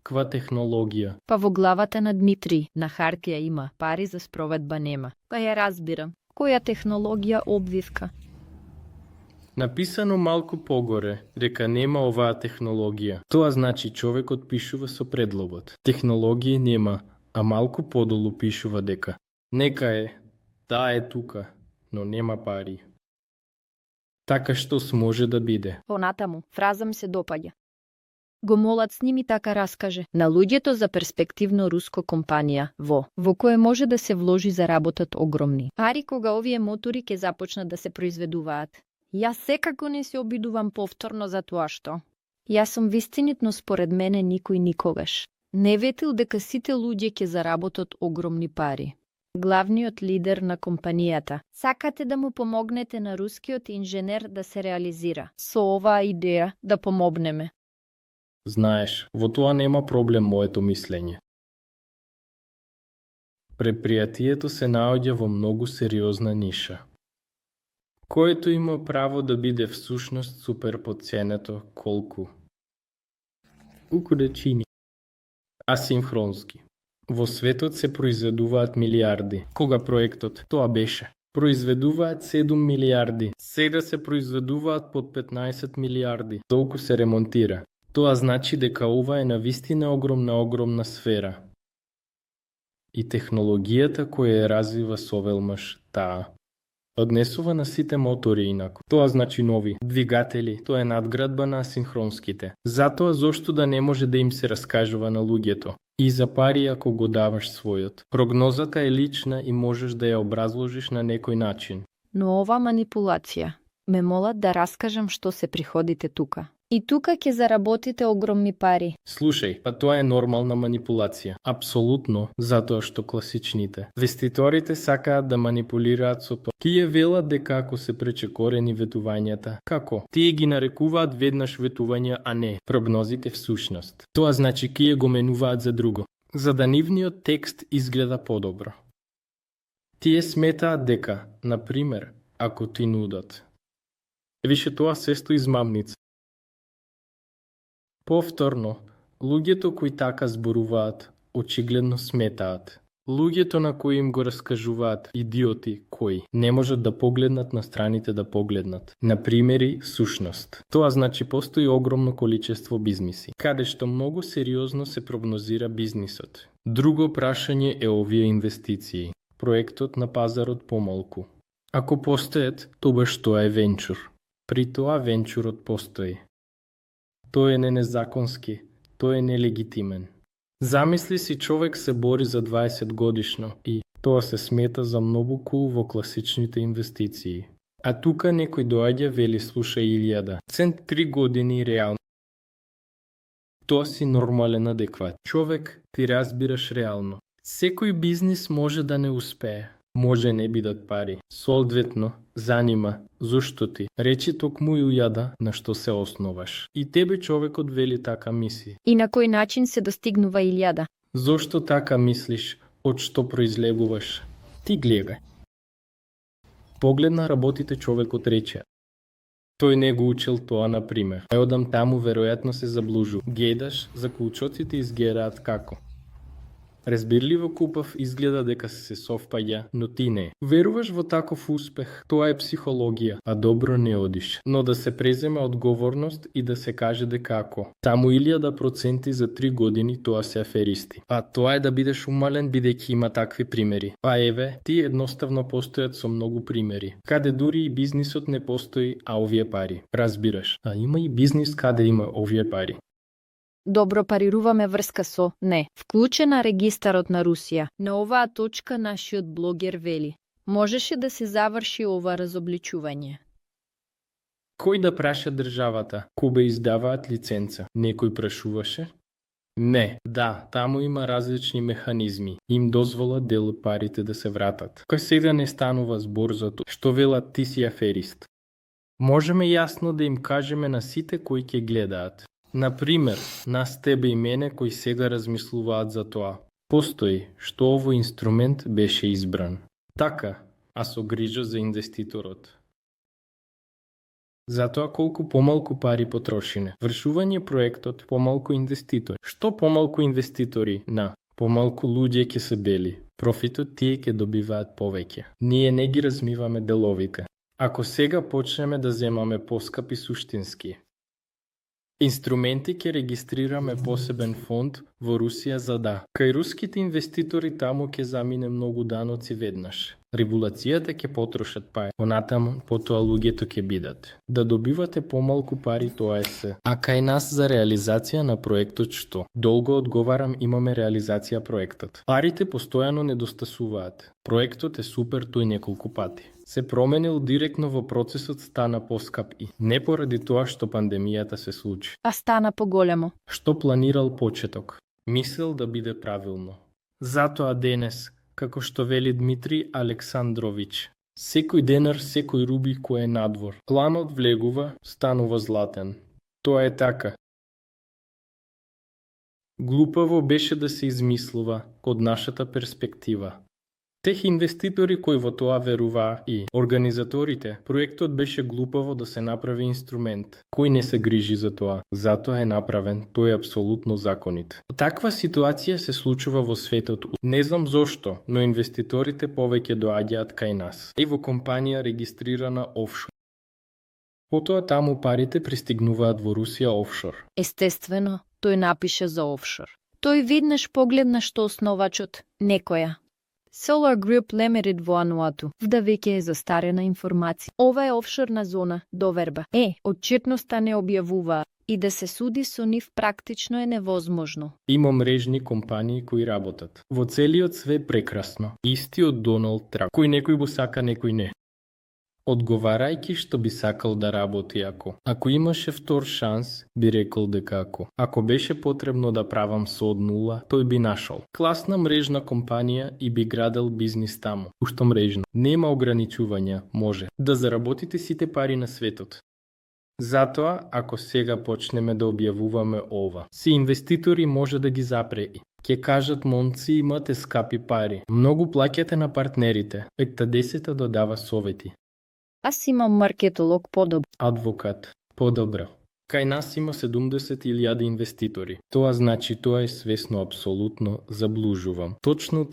Ква технологија? Па во главата на Дмитрий, на хартија има, пари за спроведба нема. Па ја разбирам. Која технологија обвивка? Написано малку погоре дека нема оваа технологија. Тоа значи човекот пишува со предлогот. Технологија нема, а малку подолу пишува дека нека е, таа е тука, но нема пари. Така што може да биде. Понатаму, фраза ми се допаѓа. Гомолат сними така раскаже на луѓето за перспективно руско компанија во кое може да се вложи за работат огромни. Пари кога овие мотори ќе започнат да се произведуваат. Јас секако не се обидувам повторно за тоа што. Јас сум вистинит, но според мене никој никогаш не ветил дека сите луѓе ќе заработат огромни пари. Главниот лидер на компанијата. Сакате да му помогнете на рускиот инженер да се реализира. Со оваа идеја да помогнеме. Знаеш, во тоа нема проблем моето мислење. Предпријатието се наоѓа во многу сериозна ниша, което има право да биде всушност супер подценето колку да чини. Асинхронски. Во светот се произведуваат милиарди. Кога проектот тоа беше? Произведуваат 7 милиарди. Сега се произведуваат под 15 милиарди. Толку се ремонтира. Тоа значи дека ова е навистина огромна сфера. И технологијата која ја развива Совелмаш, таа однесува на сите мотори инаку. Тоа значи нови двигатели, тоа е надградба на асинхронските. Затоа зошто да не може да им се раскажува на луѓето? И за пари ако го даваш својот. Прогнозата е лична и можеш да ја образложиш на некој начин. Но ова манипулација. Ме молат да раскажам што се приходите тука. И тука ќе заработите огромни пари. Слушај, па тоа е нормална манипулација. Апсолутно, затоа што класичните инвеститорите сакаат да манипулираат со тоа. Тие велат дека ако се пречекорени ветувањата, како? Тие ги нарекуваат веднаш ветувања, а не прогнозите всушност. Тоа значи кие го менуваат за друго, за да нивниот текст изгледа подобро. Тие сметаат дека, на пример, ако ти нудат. Више тоа сесто измамница. Повторно, луѓето кои така зборуваат, очигледно сметаат. Луѓето на кои им го раскажуваат, идиоти кои не можат да погледнат на страните да погледнат. На примери, сушност. Тоа значи постои огромно количество бизниси, каде што многу сериозно се прогнозира бизнисот. Друго прашање е овие инвестиции. Проектот на пазарот помалку. Ако постојат, тогаш тоа е венчур. При тоа венчурот постои. Тој е незаконски, тој е нелегитимен. Замисли си човек се бори за 20 годишно и тоа се смета за многу кул во класичните инвестиции. А тука некој доаѓа вели слушај Илјада, цент 3 години реално. Тоа си нормален адекват. Човек, ти разбираш реално. Секој бизнис може да не успее. Може не бидат пари. Соодветно, занима, зошто ти? Речи токму Илјада на што се основаш. И тебе човекот вели така мисли. И на кој начин се достигнува Илјада? Зошто така мислиш? Од што произлегуваш? Ти гледај. Погледна работите човекот рече. Тој не го учел тоа, на пример. Одам таму веројатно се заблужу. Гледаш, заклучоците изгледаат како. Разбирливо купав изгледа дека се совпаѓа, но ти не. Веруваш во таков успех, тоа е психологија, а добро не одиш. Но да се преземе одговорност и да се каже дека ако таму 1000% за 3 години тоа се аферисти. А тоа е да бидеш умален бидејќи има такви примери. Па еве, ти едноставно постојат со многу примери. Каде дури и бизнисот не постои, а овие пари. Разбираш, а има и бизнис каде има овие пари. Добро парируваме врска со не. Вклучена регистарот на Русија. На оваа точка нашиот блогер вели: можеше да се заврши ова разобличување. Кој да праша државата? Кубе издаваат лиценца? Некој прашуваше? Не, да, таму има различни механизми. Им дозволат дел од парите да се вратат. Кај сега не станува збор за тоа, што велат ти си аферист. Можеме јасно да им кажеме на сите кои ќе гледаат. Например, нас тебе и мене кои сега размислуваат за тоа. Постои што овој инструмент беше избран. Така, а со грижа за инвеститорот. Затоа колку помалку пари потрошиме. Вршување проектот, помалку инвеститори. Што помалку инвеститори на помалку луѓе ќе се бели. Профитот тие ќе добиваат повеќе. Ние не ги размиваме деловите. Ако сега почнеме да земаме поскапи суштински инструменти, ќе регистрираме посебен фонд во Русија за да. Кај руските инвеститори таму ќе замине многу даноци веднаш. Регулацијата ќе потрошат пари, понатаму потоа луѓето ќе бидат. Да добивате помалку пари тоа е се. А кај нас за реализација на проектот што? Долго одговарам, имаме реализација проектот. Парите постојано недостасуваат. Проектот е супер тој неколку пати. Се променил директно во процесот, стана поскап и не поради тоа што пандемијата се случи. А стана поголемо. Што планирал почеток? Мислел да биде правилно. Затоа денес, како што вели Дмитрий Александрович, секој денар, секој руби кој е надвор. Планот влегува, станува златен. Тоа е така. Глупаво беше да се измислува од нашата перспектива. Тех инвеститори кои во тоа веруваа и организаторите, проектот беше глупаво да се направи инструмент. Кој не се грижи за тоа? Затоа е направен, тој е апсолутно законит. Таква ситуација се случува во светот. Не знам зошто, но инвеститорите повеќе доаѓаат кај нас. И во компанија регистрирана офшор. Потоа таму парите пристигнуваат во Русија офшор. Естествено, тој напише за офшор. Тој веднаш погледна што основачот, некоја Solar Group Limited во Ануату, вда веќе е застарена информација. Ова е офшорна зона, доверба. Отчетноста не објавуваа и да се суди со нив практично е невозможно. Има мрежни компании кои работат. Во целиот свет прекрасно. Истиот Доналд Трамп, кој некој го сака, некој не. Одговарајќи што би сакал да работи ако имаше втор шанс, би рекол дека ако беше потребно да правам со од нула, тој би нашол класна мрежна компанија и би градел бизнис таму. Ушто мрежно. Нема ограничувања, може да заработите сите пари на светот. Затоа, ако сега почнеме да објавуваме ова, си инвеститори може да ги запреи. Ке кажат, монци, имате скапи пари. Многу плаќате на партнерите. Екта 10 додава совети. Аз имам маркетолог подобро. Адвокат подобро. Кај нас има 70.000 инвеститори. Тоа значи тоа е свесно апсолутно, заблужувам. Точно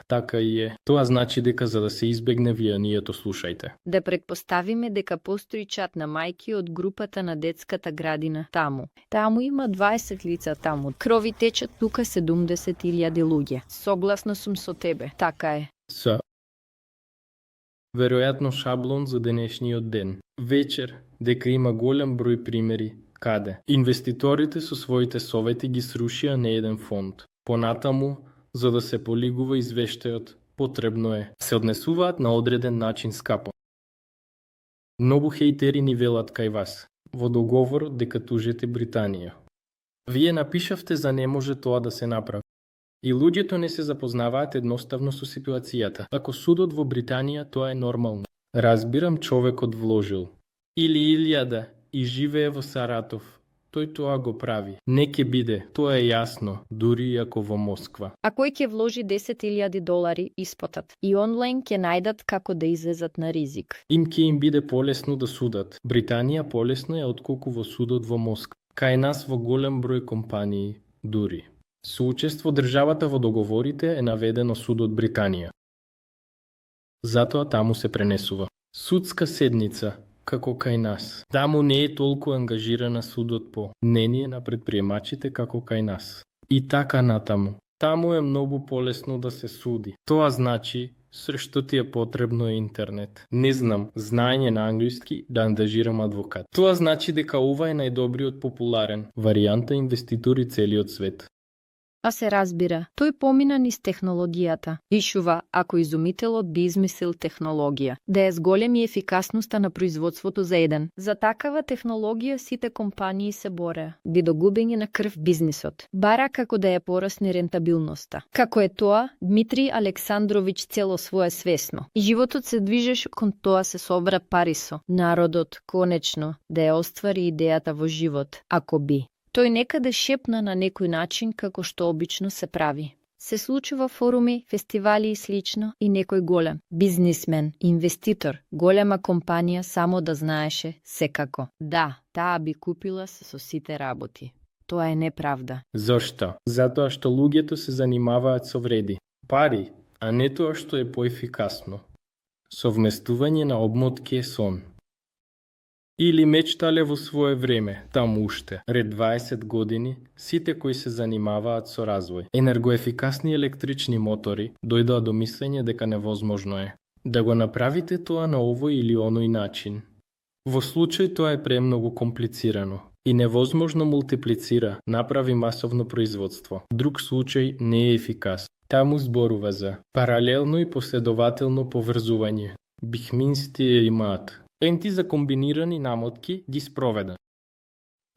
така и е. Тоа значи дека за да се избегне влијанието, слушајте. Да предпоставиме дека постои чат на мајки од групата на детската градина таму. Таму има 20 лица таму. Крови течат тука 70.000 луѓе. Согласна сум со тебе, така е. Веројатно шаблон за денешниот ден. Вечер, дека има голем број примери, каде инвеститорите со своите совети ги срушија не еден фонд. Понатаму, за да се полигува извештајот, потребно е се однесуваат на одреден начин скапо. Многу хейтери ни велат кај вас, во договорот дека тужите Британија. Вие напишавте за не може тоа да се направи. И луѓето не се запознаваат едноставно со ситуацијата. Ако судот во Британија, тоа е нормално. Разбирам човекот вложил. Или 1000 и живее во Саратов. Тој тоа го прави. Не ке биде, тоа е јасно, дури и ако во Москва. А кој ќе вложи $10.000 испотат и онлайн ќе најдат како да излезат на ризик. Им ќе им биде полесно да судат. Британија полесно е отколку во судот во Москва. Кај нас во голем број компании, дури. Соучество државата во договорите е наведено судот Британија. Затоа таму се пренесува. Судска седница, како кај нас. Таму не е толку ангажирана судот по мнение на предприемачите како кај нас. И така натаму. Таму е многу полесно да се суди. Тоа значи Срещу ти е потребно интернет. Не знам, знаење на англиски да ангажирам адвокат. Тоа значи дека ова е најдобриот популарен варијанта инвеститори целиот свет. А се разбира, тој помина низ технологијата. Ишува, ако изумителот би измислил технологија, да е зголеми ефикасноста на производството за еден. За такава технологија сите компании се бореа, би до губење на крв бизнисот. Бара како да ја порасне рентабилноста. Како е тоа, Дмитрий Александрович цело свое свесно. И животот се движеше кон тоа се собра парисо. Народот, конечно, да ја оствари идејата во живот, ако би. Тој некаде шепна на некој начин како што обично се прави. Се случува форуми, фестивали и слично и некој голем, бизнисмен, инвеститор, голема компанија само да знаеше секако. Да, таа би купила се со сите работи. Тоа е неправда. Зошто? Затоа што луѓето се занимаваат со вреди. Пари, а не тоа што е поефикасно. Совместување на обмотки е сон. Или мечтале во свое време, таму уште, ред 20 години, сите кои се занимаваат со развој. Енергоефикасни електрични мотори дојдоа до мислење дека невозможно е да го направите тоа на овој или оној начин. Во случај тоа е премногу комплицирано и невозможно мултиплицира, направи масовно производство. Друг случај не е ефикас. Таму зборува за паралелно и последователно поврзување. Бихминсти ја имаат. Енти за комбинирани намотки ги спроведа.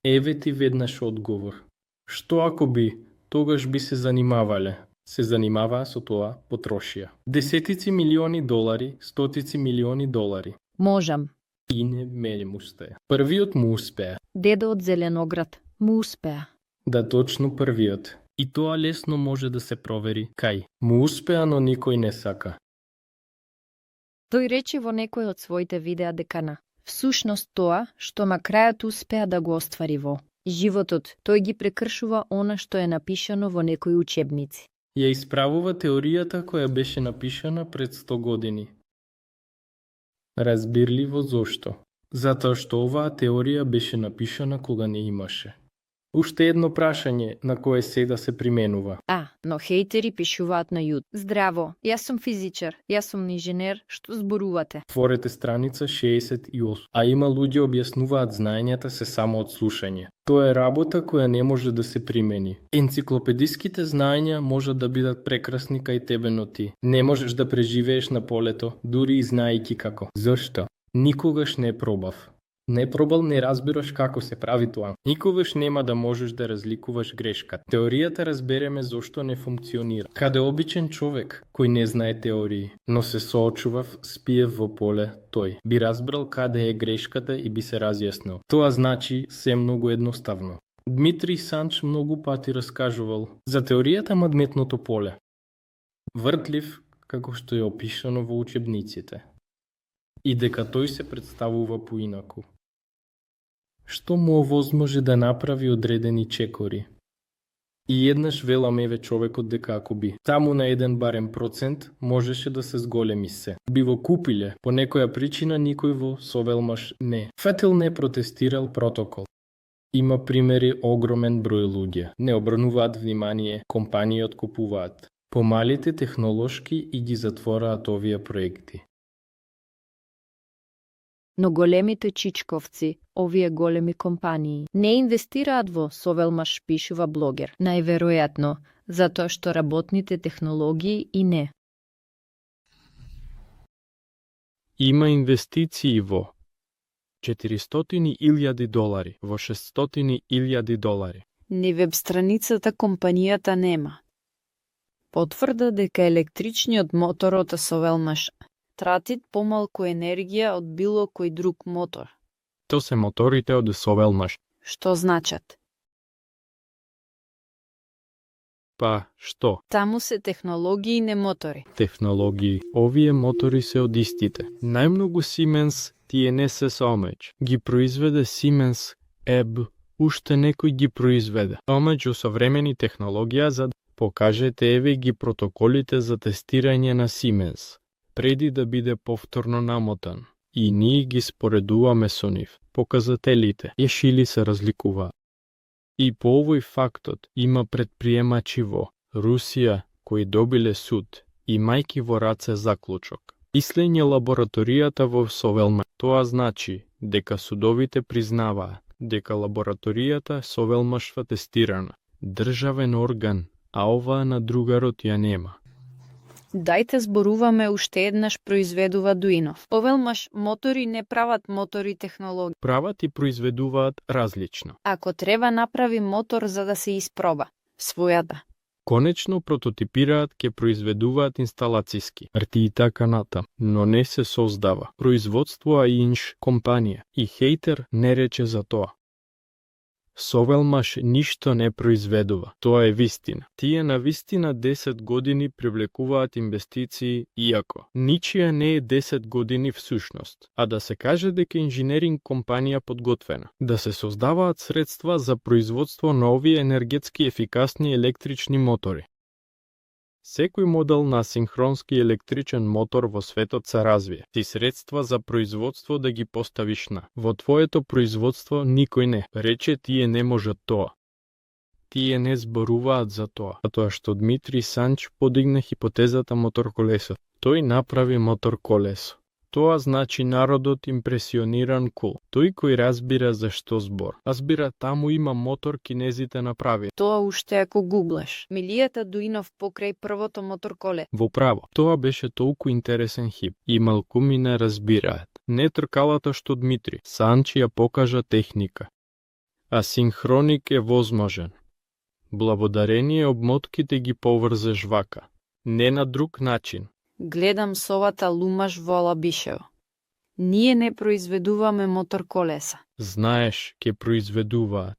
Еве ти веднаш одговор. Што ако би, тогаш би се занимавале. Се занимаваа со тоа потрошија. Десетици милиони долари, стотици милиони долари. Можам. И не му успеа. Првиот му успеа. Дедо од Зеленоград му успеа. Да, точно првиот. И тоа лесно може да се провери. Кај? Му успеа, но никој не сака. Тој рече во некој од своите видеа дека на всушност тоа што на крајот успеа да го оствари во животот, тој ги прекршува она што е напишано во некои учебници. Ја исправува теоријата која беше напишана пред 100 години. Разбирливо зошто? Затоа што оваа теорија беше напишана кога не имаше. Уште едно прашање на кое сега се применува. Но хейтери пишуваат на Јуд. Здраво, јас сум физичар, јас сум инженер, што зборувате? Отворете страница 68. А има луѓе објаснуваат знаењата се само од слушање. Тоа е работа која не може да се примени. Енциклопедиските знаења можат да бидат прекрасни кај тебе, но ти не можеш да преживееш на полето, дури и знаејќи како. Зошто? Никогаш не пробав. Не пробал, не разбираш како се прави тоа. Никогаш нема да можеш да разликуваш грешката. Теоријата разбереме зошто не функционира. Каде обичен човек кој не знае теории, но се соочував, спиев во поле, тој би разбрал каде е грешката и би се разјаснил. Тоа значи се многу едноставно. Дмитрий Санч многу пати раскажувал за теоријата мадметното поле. Вртлив, како што е опишано во учебниците. И дека тој се представува поинаку. Што му овозможи да направи одредени чекори? И еднаш велам човекот дека ако би таму на еден барем процент можеше да се зголеми се. Би во купиле, по некоја причина никој во Совелмаш не. Фетел не протестирал протокол. Има примери огромен број луѓе. Не обрнуваат внимание, компании откупуваат помалите технолошки и ги затвораат овие проекти. Но големите чичковци, овие големи компании, не инвестираат во Совелмаш, пишува блогер. Најверојатно, затоа што работните технологии и не. Има инвестиции во $400,000, во $600,000. Ни веб страницата компанијата нема. Потврда дека електричниот мотор од Совелмаш тратит помалку енергија од било кој друг мотор. То се моторите од Совелмаш. Што значат? Па, што? Таму се технологии, не мотори. Технологии. Овие мотори се од истите. Најмногу Siemens TNS омеѓ ги произведе Siemens EB, уште некој ги произведе. Омеѓу современи технологија за покажете еве ги протоколите за тестирање на Siemens, преди да биде повторно намотан. И ние ги споредуваме со нив. Показателите, јешили се разликуваат. И по овој фактот има предприемачи во Русија кои добиле суд имајќи во раце заклучок. Ислење лабораторијата во Совелмаш. Тоа значи дека судовите признаваат дека лабораторијата Совелмашва тестирана, државен орган, а оваа на другарот ја нема. Дајте зборуваме уште еднаш произведува Дуинов. Совелмаш мотори не прават мотори технологија. Прават и произведуваат различно. Ако треба направи мотор за да се испроба својата. Конечно прототипираат ке произведуваат инсталацијски, арти и така натам, но не се создава. Производство а инш компанија и хейтер не рече за тоа. Совелмаш ништо не произведува, тоа е вистина. Тие на вистина 10 години привлекуваат инвестиции, иако ничија не е 10 години всушност, а да се каже дека инженеринг компанија подготвена, да се создаваат средства за производство на овие енергетски ефикасни електрични мотори. Секој модел на синхронски електричен мотор во светот се развие. Ти средства за производство да ги поставиш на. Во твоето производство никој не. Рече тие не можат тоа. Тие не зборуваат за тоа. Затоа што Дмитрий Санч подигна хипотезата мотор колесо. Тој направи мотор колесо. Тоа значи народот импресиониран кул. Тој кој разбира за што збор. Разбира таму има мотор кинезите направи. Тоа уште ако гуглаш. Милијата Дуинов покрај првото мотор коле. Во право. Тоа беше толку интересен хип. И малкуми не разбираат. Не тркалата што Дмитрий Санч ја покажа техника. А синхроник е возможен. Благодарение обмотките ги поврзеш вака. Не на друг начин. Гледам совата лумаш во Алабишево. Ние не произведуваме мотор колеса. Знаеш, ке произведуваат.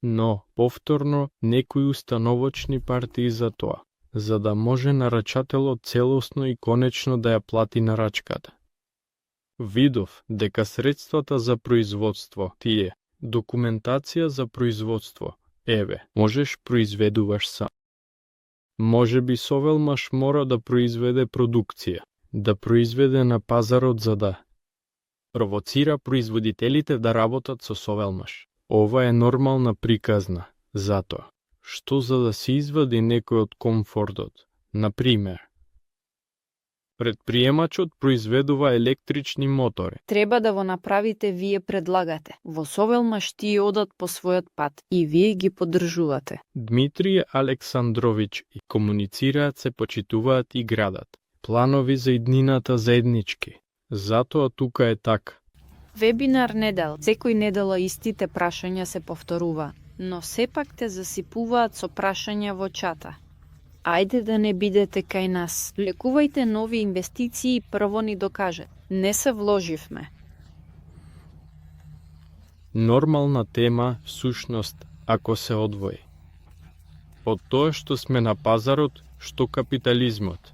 Но, повторно, некои установочни партии за тоа, за да може нарачателот целосно и конечно да ја плати нарачката. Видов дека средствата за производство тие, документација за производство, еве, можеш произведуваш сам. Може би Совелмаш мора да произведе продукција, да произведе на пазарот за да провоцира производителите да работат со Совелмаш. Ова е нормална приказна, затоа што за да се извади некој од комфортот. Например, предприемачот произведува електрични мотори. Треба да го направите вие предлагате. Во Совелмаш тие одат по својот пат и вие ги поддржувате. Дмитрий Александрович и комуницираат, се почитуваат и градат. Планови за иднината заеднички. Затоа тука е така. Вебинар недел. Секој недела истите прашања се повторуваат, но сепак те засипуваат со прашања во чата. Ајде да не бидете кај нас. Лекувајте нови инвестиции и прво ни докаже. Не се вложивме. Нормална тема, всушност, ако се одвои. Од тоа што сме на пазарот, што капитализмот.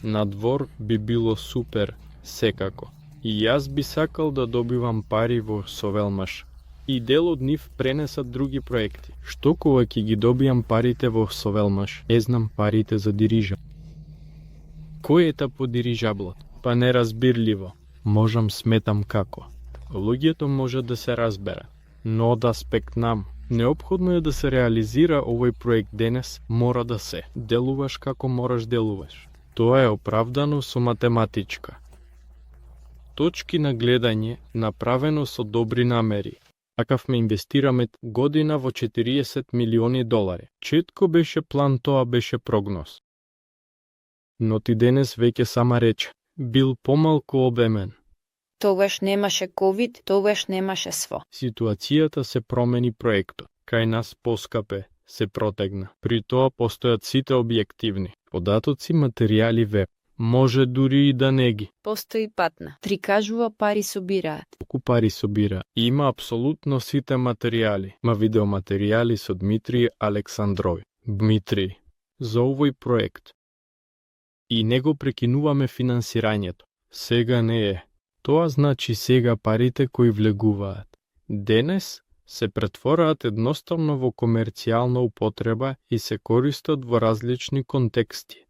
Надвор би било супер, секако. И јас би сакал да добивам пари во Совелмаш. И дел од нив пренесат други проекти. Што кога ќе ги добијам парите во Совелмаш? Не знам парите за дирижа. Кој е та по дирижаблот? Па неразбирливо. Можам сметам како. Луѓето може да се разбера. Но да спектнам. Неопходно е да се реализира овој проект денес, мора да се. Делуваш како мораш делуваш. Тоа е оправдано со математичка. Точки на гледање, направено со добри намери. Акавме инвестираме година во 40 милиони долари. Четко беше план, тоа беше прогноз. Но ти денес веќе сама рече, бил помалку обемен. Тогаш немаше ковид, тогаш немаше сво. Ситуацијата се промени проектот. Кај нас поскапе, се протегна. При тоа постојат сите објективни. Податоци, материјали, веб. Може дури и да не ги. Постои патна. Трикажува пари собираат. Колку пари собира? Има апсолутно сите материјали. Ма видеоматеријали со Дмитрий Александрови. Дмитрий, за овој проект. И не го прекинуваме финансирањето. Сега не е. Тоа значи сега парите кои влегуваат. Денес се претвораат едноставно во комерцијална употреба и се користат во различни контексти.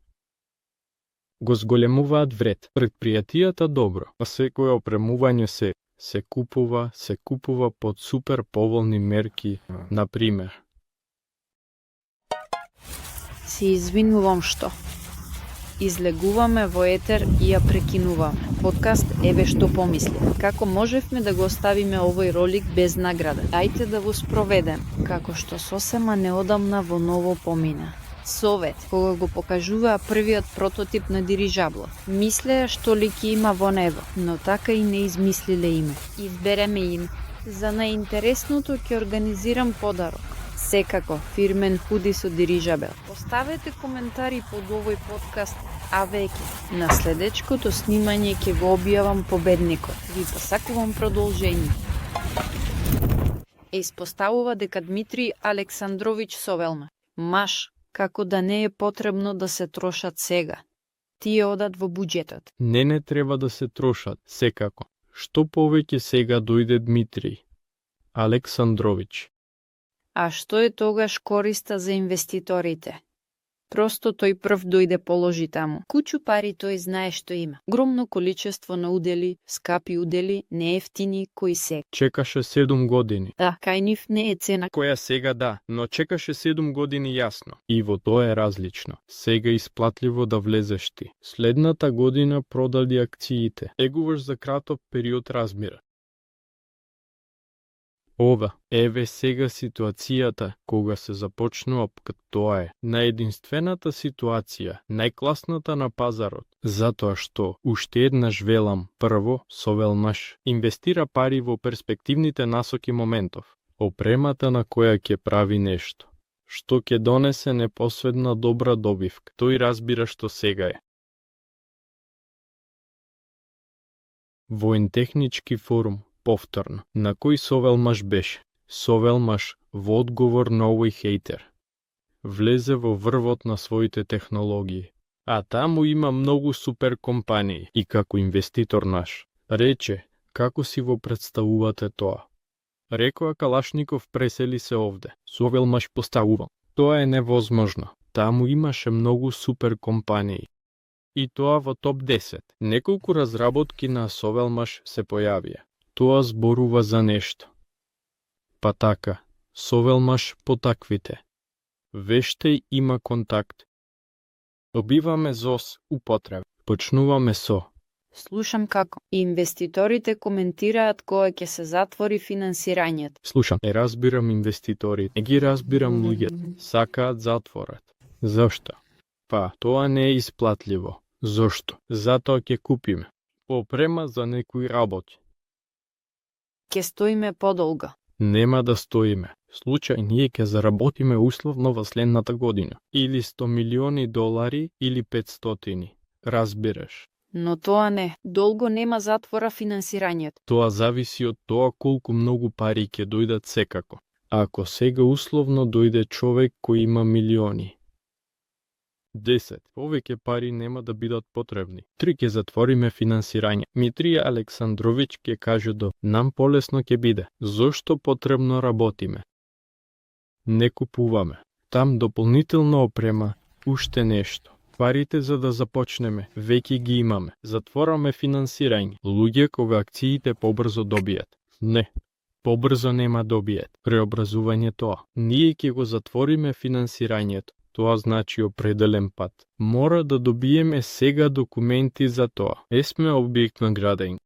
Го зголемуваат вред. Предпријатијата добро, а секое опремување се купува под супер поволни мерки, например. Се извинувам што. Излегуваме во етер и ја прекинуваме. Подкаст Еве што помисли. Како можевме да го оставиме овој ролик без награда? Ајте да го спроведем, како што сосема неодамна во ново помина. Совет, кога го покажуваа првиот прототип на дирижабло. Мислеа што ли ќе има во небо, но така и не измислиле име. Избереме им. За најинтересното ќе организирам подарок. Секако, фирмен худи со дирижабел. Оставете коментари под овој подкаст, а веќе на следечкото снимање ќе го објавам победникот. Ви посакувам продолжение. Испоставува дека Дмитрий Александрович Совелма, маж, како да не е потребно да се трошат сега. Тие одат во буџетот. Не треба да се трошат, секако. Што повеќе сега дојде Дмитрий Александрович. А што е тогаш користа за инвеститорите? Просто тој прв дојде положи таму. Кучу пари тој знае што има. Огромно количество на удели, скапи удели, неевтини, кои се. Чекаше 7 години. Да, кај нив не е цена. Која сега да, но чекаше 7 години јасно. И во тоа е различно. Сега исплатливо да влезеш ти. Следната година продали акциите. Егуваш за краток период размира. Ова, еве сега ситуацијата кога се започнува като тоа е најединствената ситуација, најкласната на пазарот, затоа што уште еднаш велам, прво, Совелмаш инвестира пари во перспективните насоки моментов, опремата на која ќе прави нешто, што ќе донесе непосредна добра добивка. Тој разбира што сега е. Воен-технички форум. Повторно, на кој Совелмаш беше? Совелмаш во одговор на овој хейтер влезе во врвот на своите технологии, а таму има многу супер компании и како инвеститор наш рече како си во представувате тоа. Рекоа Калашников пресели се овде. Совелмаш поставувал. Тоа е невозможно. Таму имаше многу супер компании. И тоа во топ 10. Неколку разработки на Совелмаш се појавија. Тоа зборува за нешто. Па така, Совелмаш потаквите. Вештеј има контакт. Обиваме ЗОС употреба. Почнуваме со. Слушам како инвеститорите коментираат кога ќе се затвори финансирањето. Слушам, разбирам инвеститорите. Не ги разбирам луѓето. Сакаат затворат. Зошто? Па, тоа не е исплатливо. Зошто? Затоа ќе купиме опрема за некои работи. Ќе стоиме подолго. Нема да стоиме. Случај ние ќе заработиме условно во следната година. Или 100 милиони долари, или 500. Разбираш. Но тоа не. Долго нема затвора финансирањето. Тоа зависи од тоа колку многу пари ќе дојдат секако. Ако сега условно дојде човек кој има милиони, 10. Повеќе пари нема да бидат потребни. 3. Ќе затвориме финансирање. Дмитрий Александрович ќе каже до нам полесно ќе биде. Зошто потребно работиме? Не купуваме. Там дополнително опрема, уште нешто. Парите за да започнеме, веќе ги имаме. Затвораме финансирање. Луѓе кога акциите побрзо добијат. Не. Побрзо нема добијат. Преобразување тоа. Ние ќе го затвориме финансирањето. Тоа значи определен пат. Мора да добиеме сега документи за тоа. Есме објект на градење.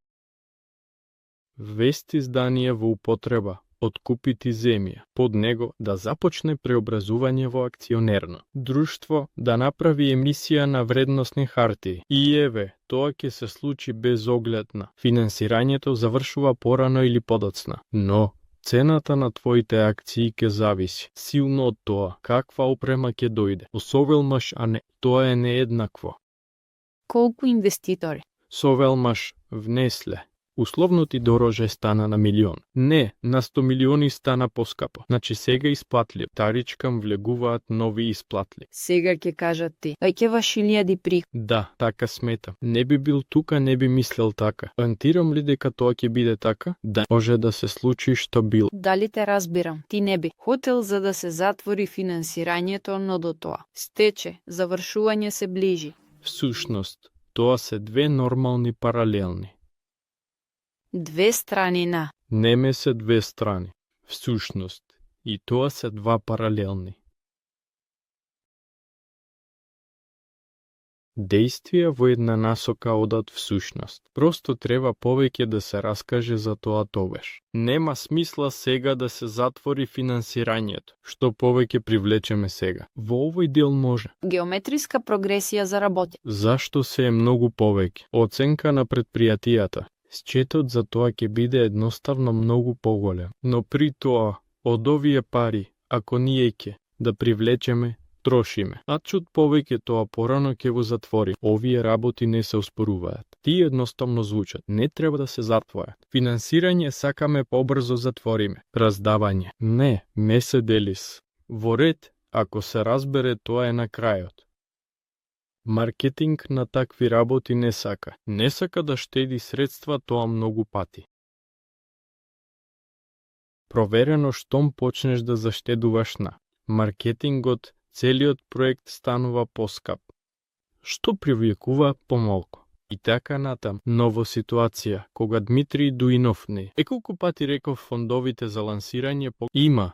Вест изданија во употреба, откупити земја. Под него да започне преобразување во акционерно друштво, да направи емисија на вредносни хартии. И еве, тоа ќе се случи без оглед на финансирањето завршува порано или подоцна. Но цената на твоите акции ќе зависи силно од тоа каква опрема ќе дојде. Совелмаш, а не, тоа е нееднакво. Колку инвеститори? Совелмаш внесле. Условно ти дороже стана на милион. Не, на 100 милиони стана поскапо. Значи сега исплатли. Таричкам влегуваат нови исплатли. Сега ќе кажат ти. Ваќеваш илјади при. Да, така сметам. Не би бил тука, не би мислел така. Антирам ли дека тоа ќе биде така? Да, може да се случи што бил. Дали те разбирам? Ти не би. Хотел за да се затвори финансирањето, но до тоа. Стече, завршување се ближи. Всушност, тоа се две нормални паралелни. Две страни на. Неме се две страни. Всушност, и тоа се 2 паралелни. Действија во една насока одат всушност. Просто треба повеќе да се раскаже за тоа тогаш. Нема смисла сега да се затвори финансирањето. Што повеќе привлечеме сега. Во овој дел може. Геометриска прогресија за работа. Зашто се е многу повеќе? Оценка на предпријатијата. Счетот за тоа ќе биде едноставно многу поголем. Но при тоа, од овие пари, ако ние ќе да привлечеме, трошиме. Атчут повеќе тоа порано ќе го затвори. Овие работи не се успоруваат. Тие едноставно звучат. Не треба да се затворат. Финансирање сакаме побрзо затвориме. Раздавање. Не се делис. Во ред, ако се разбере, тоа е на крајот. Маркетинг на такви работи не сака. Не сака да штеди средства тоа многу пати. Проверено штом почнеш да заштедуваш на маркетингот, целиот проект станува поскап, што привлекува помалку. И така натам, ново ситуација, кога Дмитрий Дуинов не. Колку пати реков фондовите за лансирање има,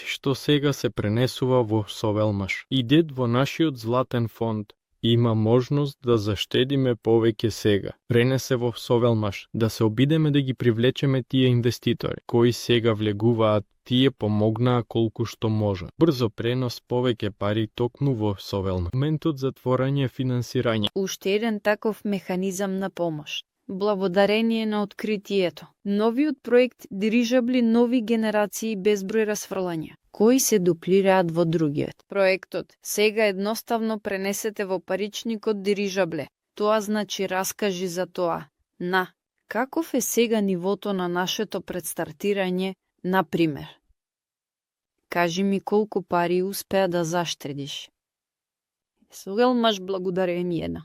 што сега се пренесува во Совелмаш. Идет во нашиот златен фонд, има можност да заштедиме повеќе сега. Пренесе во Совелмаш, да се обидеме да ги привлечеме тие инвеститори, кои сега влегуваат, тие помогнаа колку што може. Брзо пренос повеќе пари токму во Совелмаш. Моментот затворање финансирање. Уште еден таков механизам на помош. Благодарение на откритието. Новиот проект дирижабли нови генерации безброј расфрлања, кои се дуплираат во другиот. Проектот сега едноставно пренесете во паричникот дирижабле. Тоа значи раскажи за тоа. Каков е сега нивото на нашето предстартирање, например? Кажи ми колку пари успеа да заштедиш. Совелмаш благодарение на.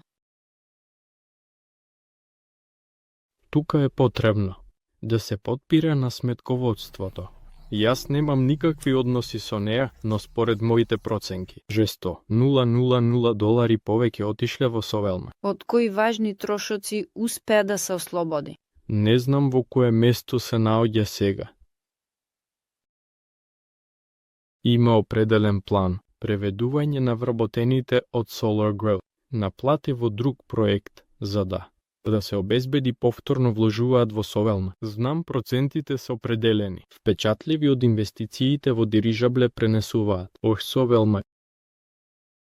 Тука е потребно да се потпира на сметководството. Јас немам никакви односи со неа, но според моите проценки, жесто 0,00 долари повеќе отишле во Совелма. Од кои важни трошоци успеа да се ослободи? Не знам во кое место се наоѓа сега. Има определен план, преведување на вработените од Solar Growth, наплати во друг проект за да се обезбеди повторно вложуваат во Совелма. Знам процентите се определени. Впечатливи од инвестициите во дирижабле пренесуваат. Совелма.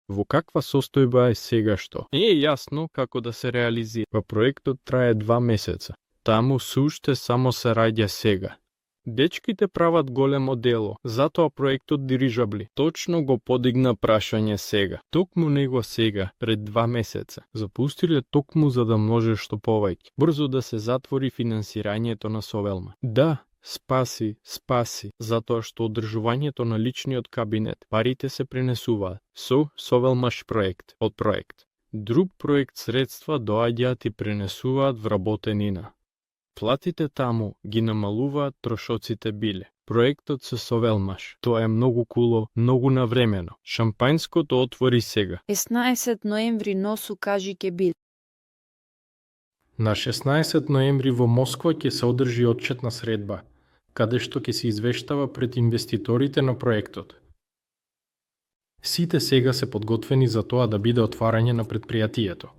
Во каква состојба е сега што? Не е јасно како да се реализира. Проектот трае 2 месеца. Таму суште само се раѓа сега. Дечките прават големо дело, затоа проектот дирижабли точно го подигна прашање сега. Токму него сега, пред 2 месеца. Запустиле токму за да може што повеќе. Брзо да се затвори финансирањето на Совелма. Да, спаси, затоа што одржувањето на личниот кабинет, парите се пренесуваат со Совелмаш проект, од проект. Друг проект средства доаѓаат и пренесуваат вработенина. Платите таму ги намалуваат трошоците биле. Проектот се Совелмаш. Тоа е многу куло, многу навремено. Шампањското отвори сега. 16 ноември носу кажи ке бил. На 16 ноември во Москва ќе се одржи отчетна средба, каде што ќе се извештава пред инвеститорите на проектот. Сите сега се подготвени за тоа да биде отварање на предпријатието.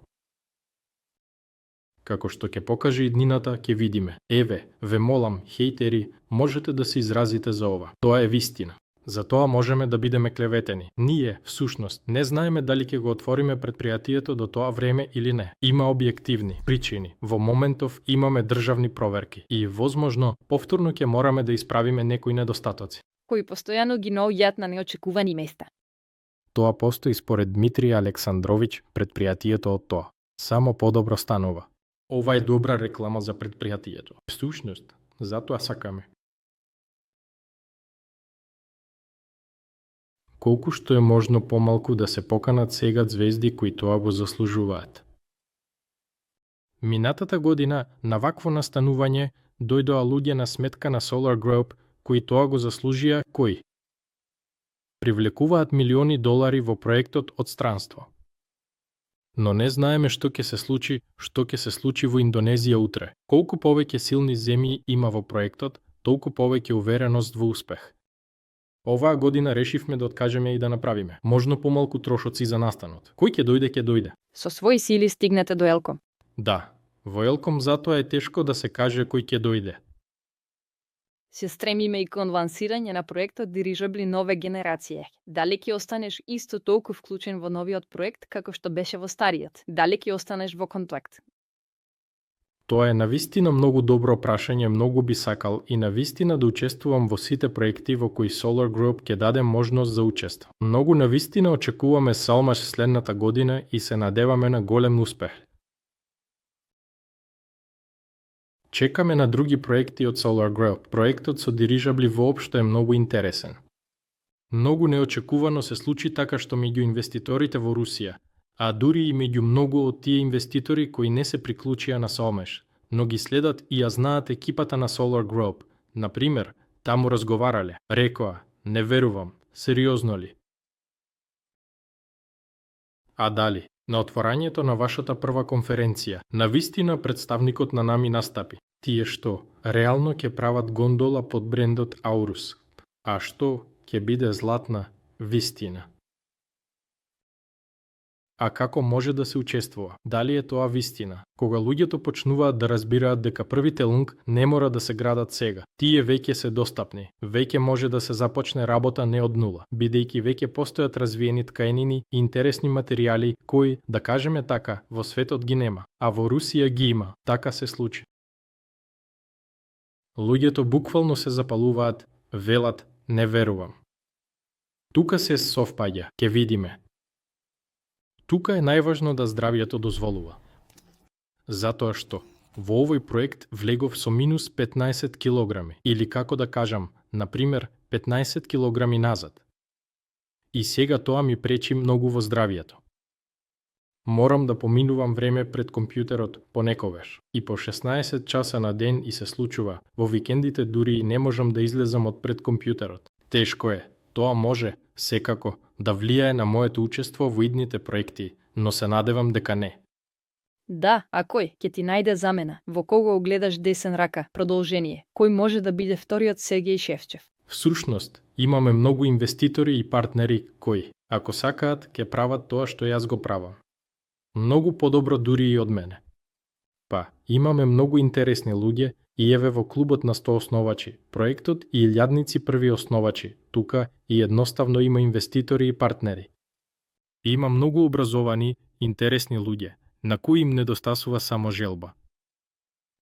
Како што ќе покаже иднината, ќе видиме. Еве, ве молам, хејтери, можете да се изразите за ова. Тоа е вистина. За тоа можеме да бидеме клеветени. Ние, всушност, не знаеме дали ќе го отвориме предпријатието до тоа време или не. Има објективни причини. Во моментов имаме државни проверки и, возможно, повторно ќе мораме да исправиме некои недостатоци, кои постојано ги наоѓаат на неочекувани места. Тоа постои според Дмитрий Александрович, предпријатието од тоа. Само подобро станува. Ова е добра реклама за предпријатието. Всушност, затоа сакаме. Колку што е можно помалку да се поканат сега звезди кои тоа го заслужуваат. Минатата година на вакво настанување дојдоа луѓе на сметка на Solar Group кои тоа го заслужија кои привлекуваат милиони долари во проектот од странство. Но не знаеме што ќе се случи во Индонезија утре. Колку повеќе силни земји има во проектот, толку повеќе увереност во успех. Оваа година решивме да откажеме и да направиме. Можно помалку трошоци за настанот. Кој ќе дојде? Со своји сили стигнете до Елком. Да, во Елком затоа е тешко да се каже кој ќе дојде. Се стремиме и кон лансирање на проектот Дирижабли нове генерација. Дали ќе останеш исто толку вклучен во новиот проект како што беше во стариот? Дали ќе останеш во контакт? Тоа е навистина многу добро прашање, многу би сакал и навистина да учествувам во сите проекти во кои Solar Group ќе даде можност за учество. Многу навистина очекуваме Салмаш следната година и се надеваме на голем успех. Чекаме на други проекти од Solar Group. Проектот со дирижабли воопшто е многу интересен. Многу неочекувано се случи така што меѓу инвеститорите во Русија, а дури и меѓу многу од тие инвеститори кои не се приклучија на Салмеш, но ги следат и ја знаат екипата на Solar Group. Например, таму разговарале, рекоа, не верувам, сериозно ли? А дали? На отворањето на вашата прва конференција, навистина представникот на нами настапи. Тие што, реално ќе прават гондола под брендот Аурус, а што ќе биде златна вистина. А како може да се учествува? Дали е тоа вистина? Кога луѓето почнуваат да разбираат дека првите лунг не мора да се градат сега, тие веќе се достапни, веќе може да се започне работа не од нула, бидејќи веќе постојат развиени ткаенини и интересни материјали кои, да кажеме така, во светот ги нема, а во Русија ги има. Така се случи. Луѓето буквално се запалуваат, велат, не верувам. Тука се совпаѓа, ќе видиме. Тука е најважно да здравието дозволува. Затоа што во овој проект влегов со минус 15 килограми, или како да кажам, например, 15 килограми назад. И сега тоа ми пречи многу во здравието. Морам да поминувам време пред компјутерот понекогаш. И по 16 часа на ден и се случува. Во викендите дури и не можам да излезам од пред компјутерот. Тешко е. Тоа може, секако, да влијае на моето учество во идните проекти, но се надевам дека не. Да, а кој ќе ти најде замена? Во кого огледаш десен рака? Продолжение. Кој може да биде вториот Сергеј Шефчев? Всушност, имаме многу инвеститори и партнери кои, ако сакаат, ќе прават тоа што јас го правам. Многу подобро дури и од мене. Па, имаме многу интересни луѓе и еве во клубот на 100 основачи, проектот и илјадници први основачи, тука и едноставно има инвеститори и партнери. И има многу образовани, интересни луѓе, на кои им недостасува само желба.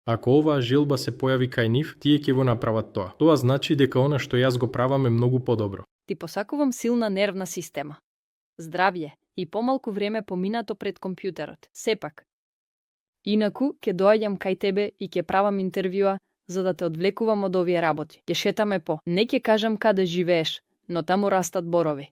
Ако оваа желба се појави кај нив, тие ќе го направат тоа. Тоа значи дека она што јас го правам е многу подобро. Ти посакувам силна нервна система. Здравје и помалку време поминато пред компјутерот. Сепак. Инаку, ќе доаѓам кај тебе и ќе правам интервјуа за да те одвлекувам од овие работи. Ќе шетаме по. Не ќе кажам каде живееш, но таму растат борови.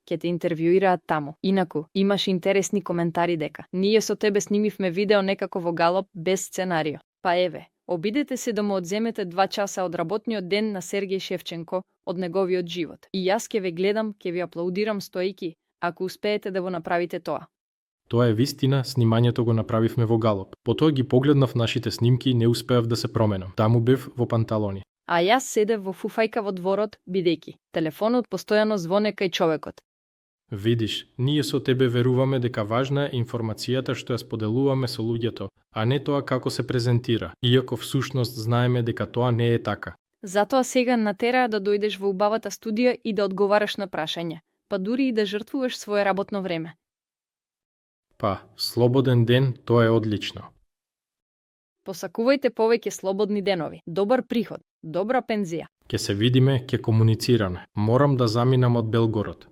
Ќе те интервјуираат таму. Инаку, имаш интересни коментари дека ние со тебе снимивме видео некако во галоп без сценарио. Па еве, обидете се да му одземете 2 часа од работниот ден на Сергеј Шевченко од неговиот живот. И јас ќе ве гледам, ќе ви аплаудирам стоејки, ако успеете да го направите тоа. Тоа е вистина, снимањето го направивме во галоп. Потоа ги погледнав нашите снимки и не успеав да се променам. Таму бев во панталони. А јас седев во фуфајка во дворот, бидејќи телефонот постојано звоне кај човекот. Видиш, ние со тебе веруваме дека важна е информацијата што ја споделуваме со луѓето, а не тоа како се презентира, иако всушност знаеме дека тоа не е така. Затоа сега натераа да дојдеш во убавата студија и да одговараш на прашања, па дури и да жртвуваш свое работно време. Па, слободен ден, тоа е одлично. Посакувајте повеќе слободни денови, добар приход, добра пензија. Ке се видиме, ке комуницираме. Морам да заминам од Белгород.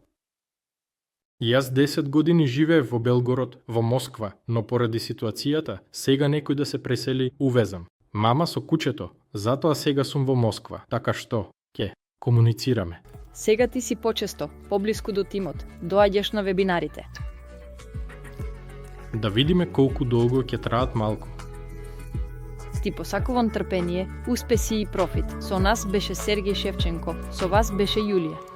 Јас 10 години живеев во Белгород, во Москва, но поради ситуацијата, сега некој да се пресели, увезам. Мама со кучето, затоа сега сум во Москва, така што, ке комуницираме. Сега ти си почесто, поблиску до тимот, доаѓаш на вебинарите. Да видиме колку долго ќе траат малку. Ти посакувам трпение, успеси и профит. Со нас беше Сергеј Шевченко, со вас беше Јулија.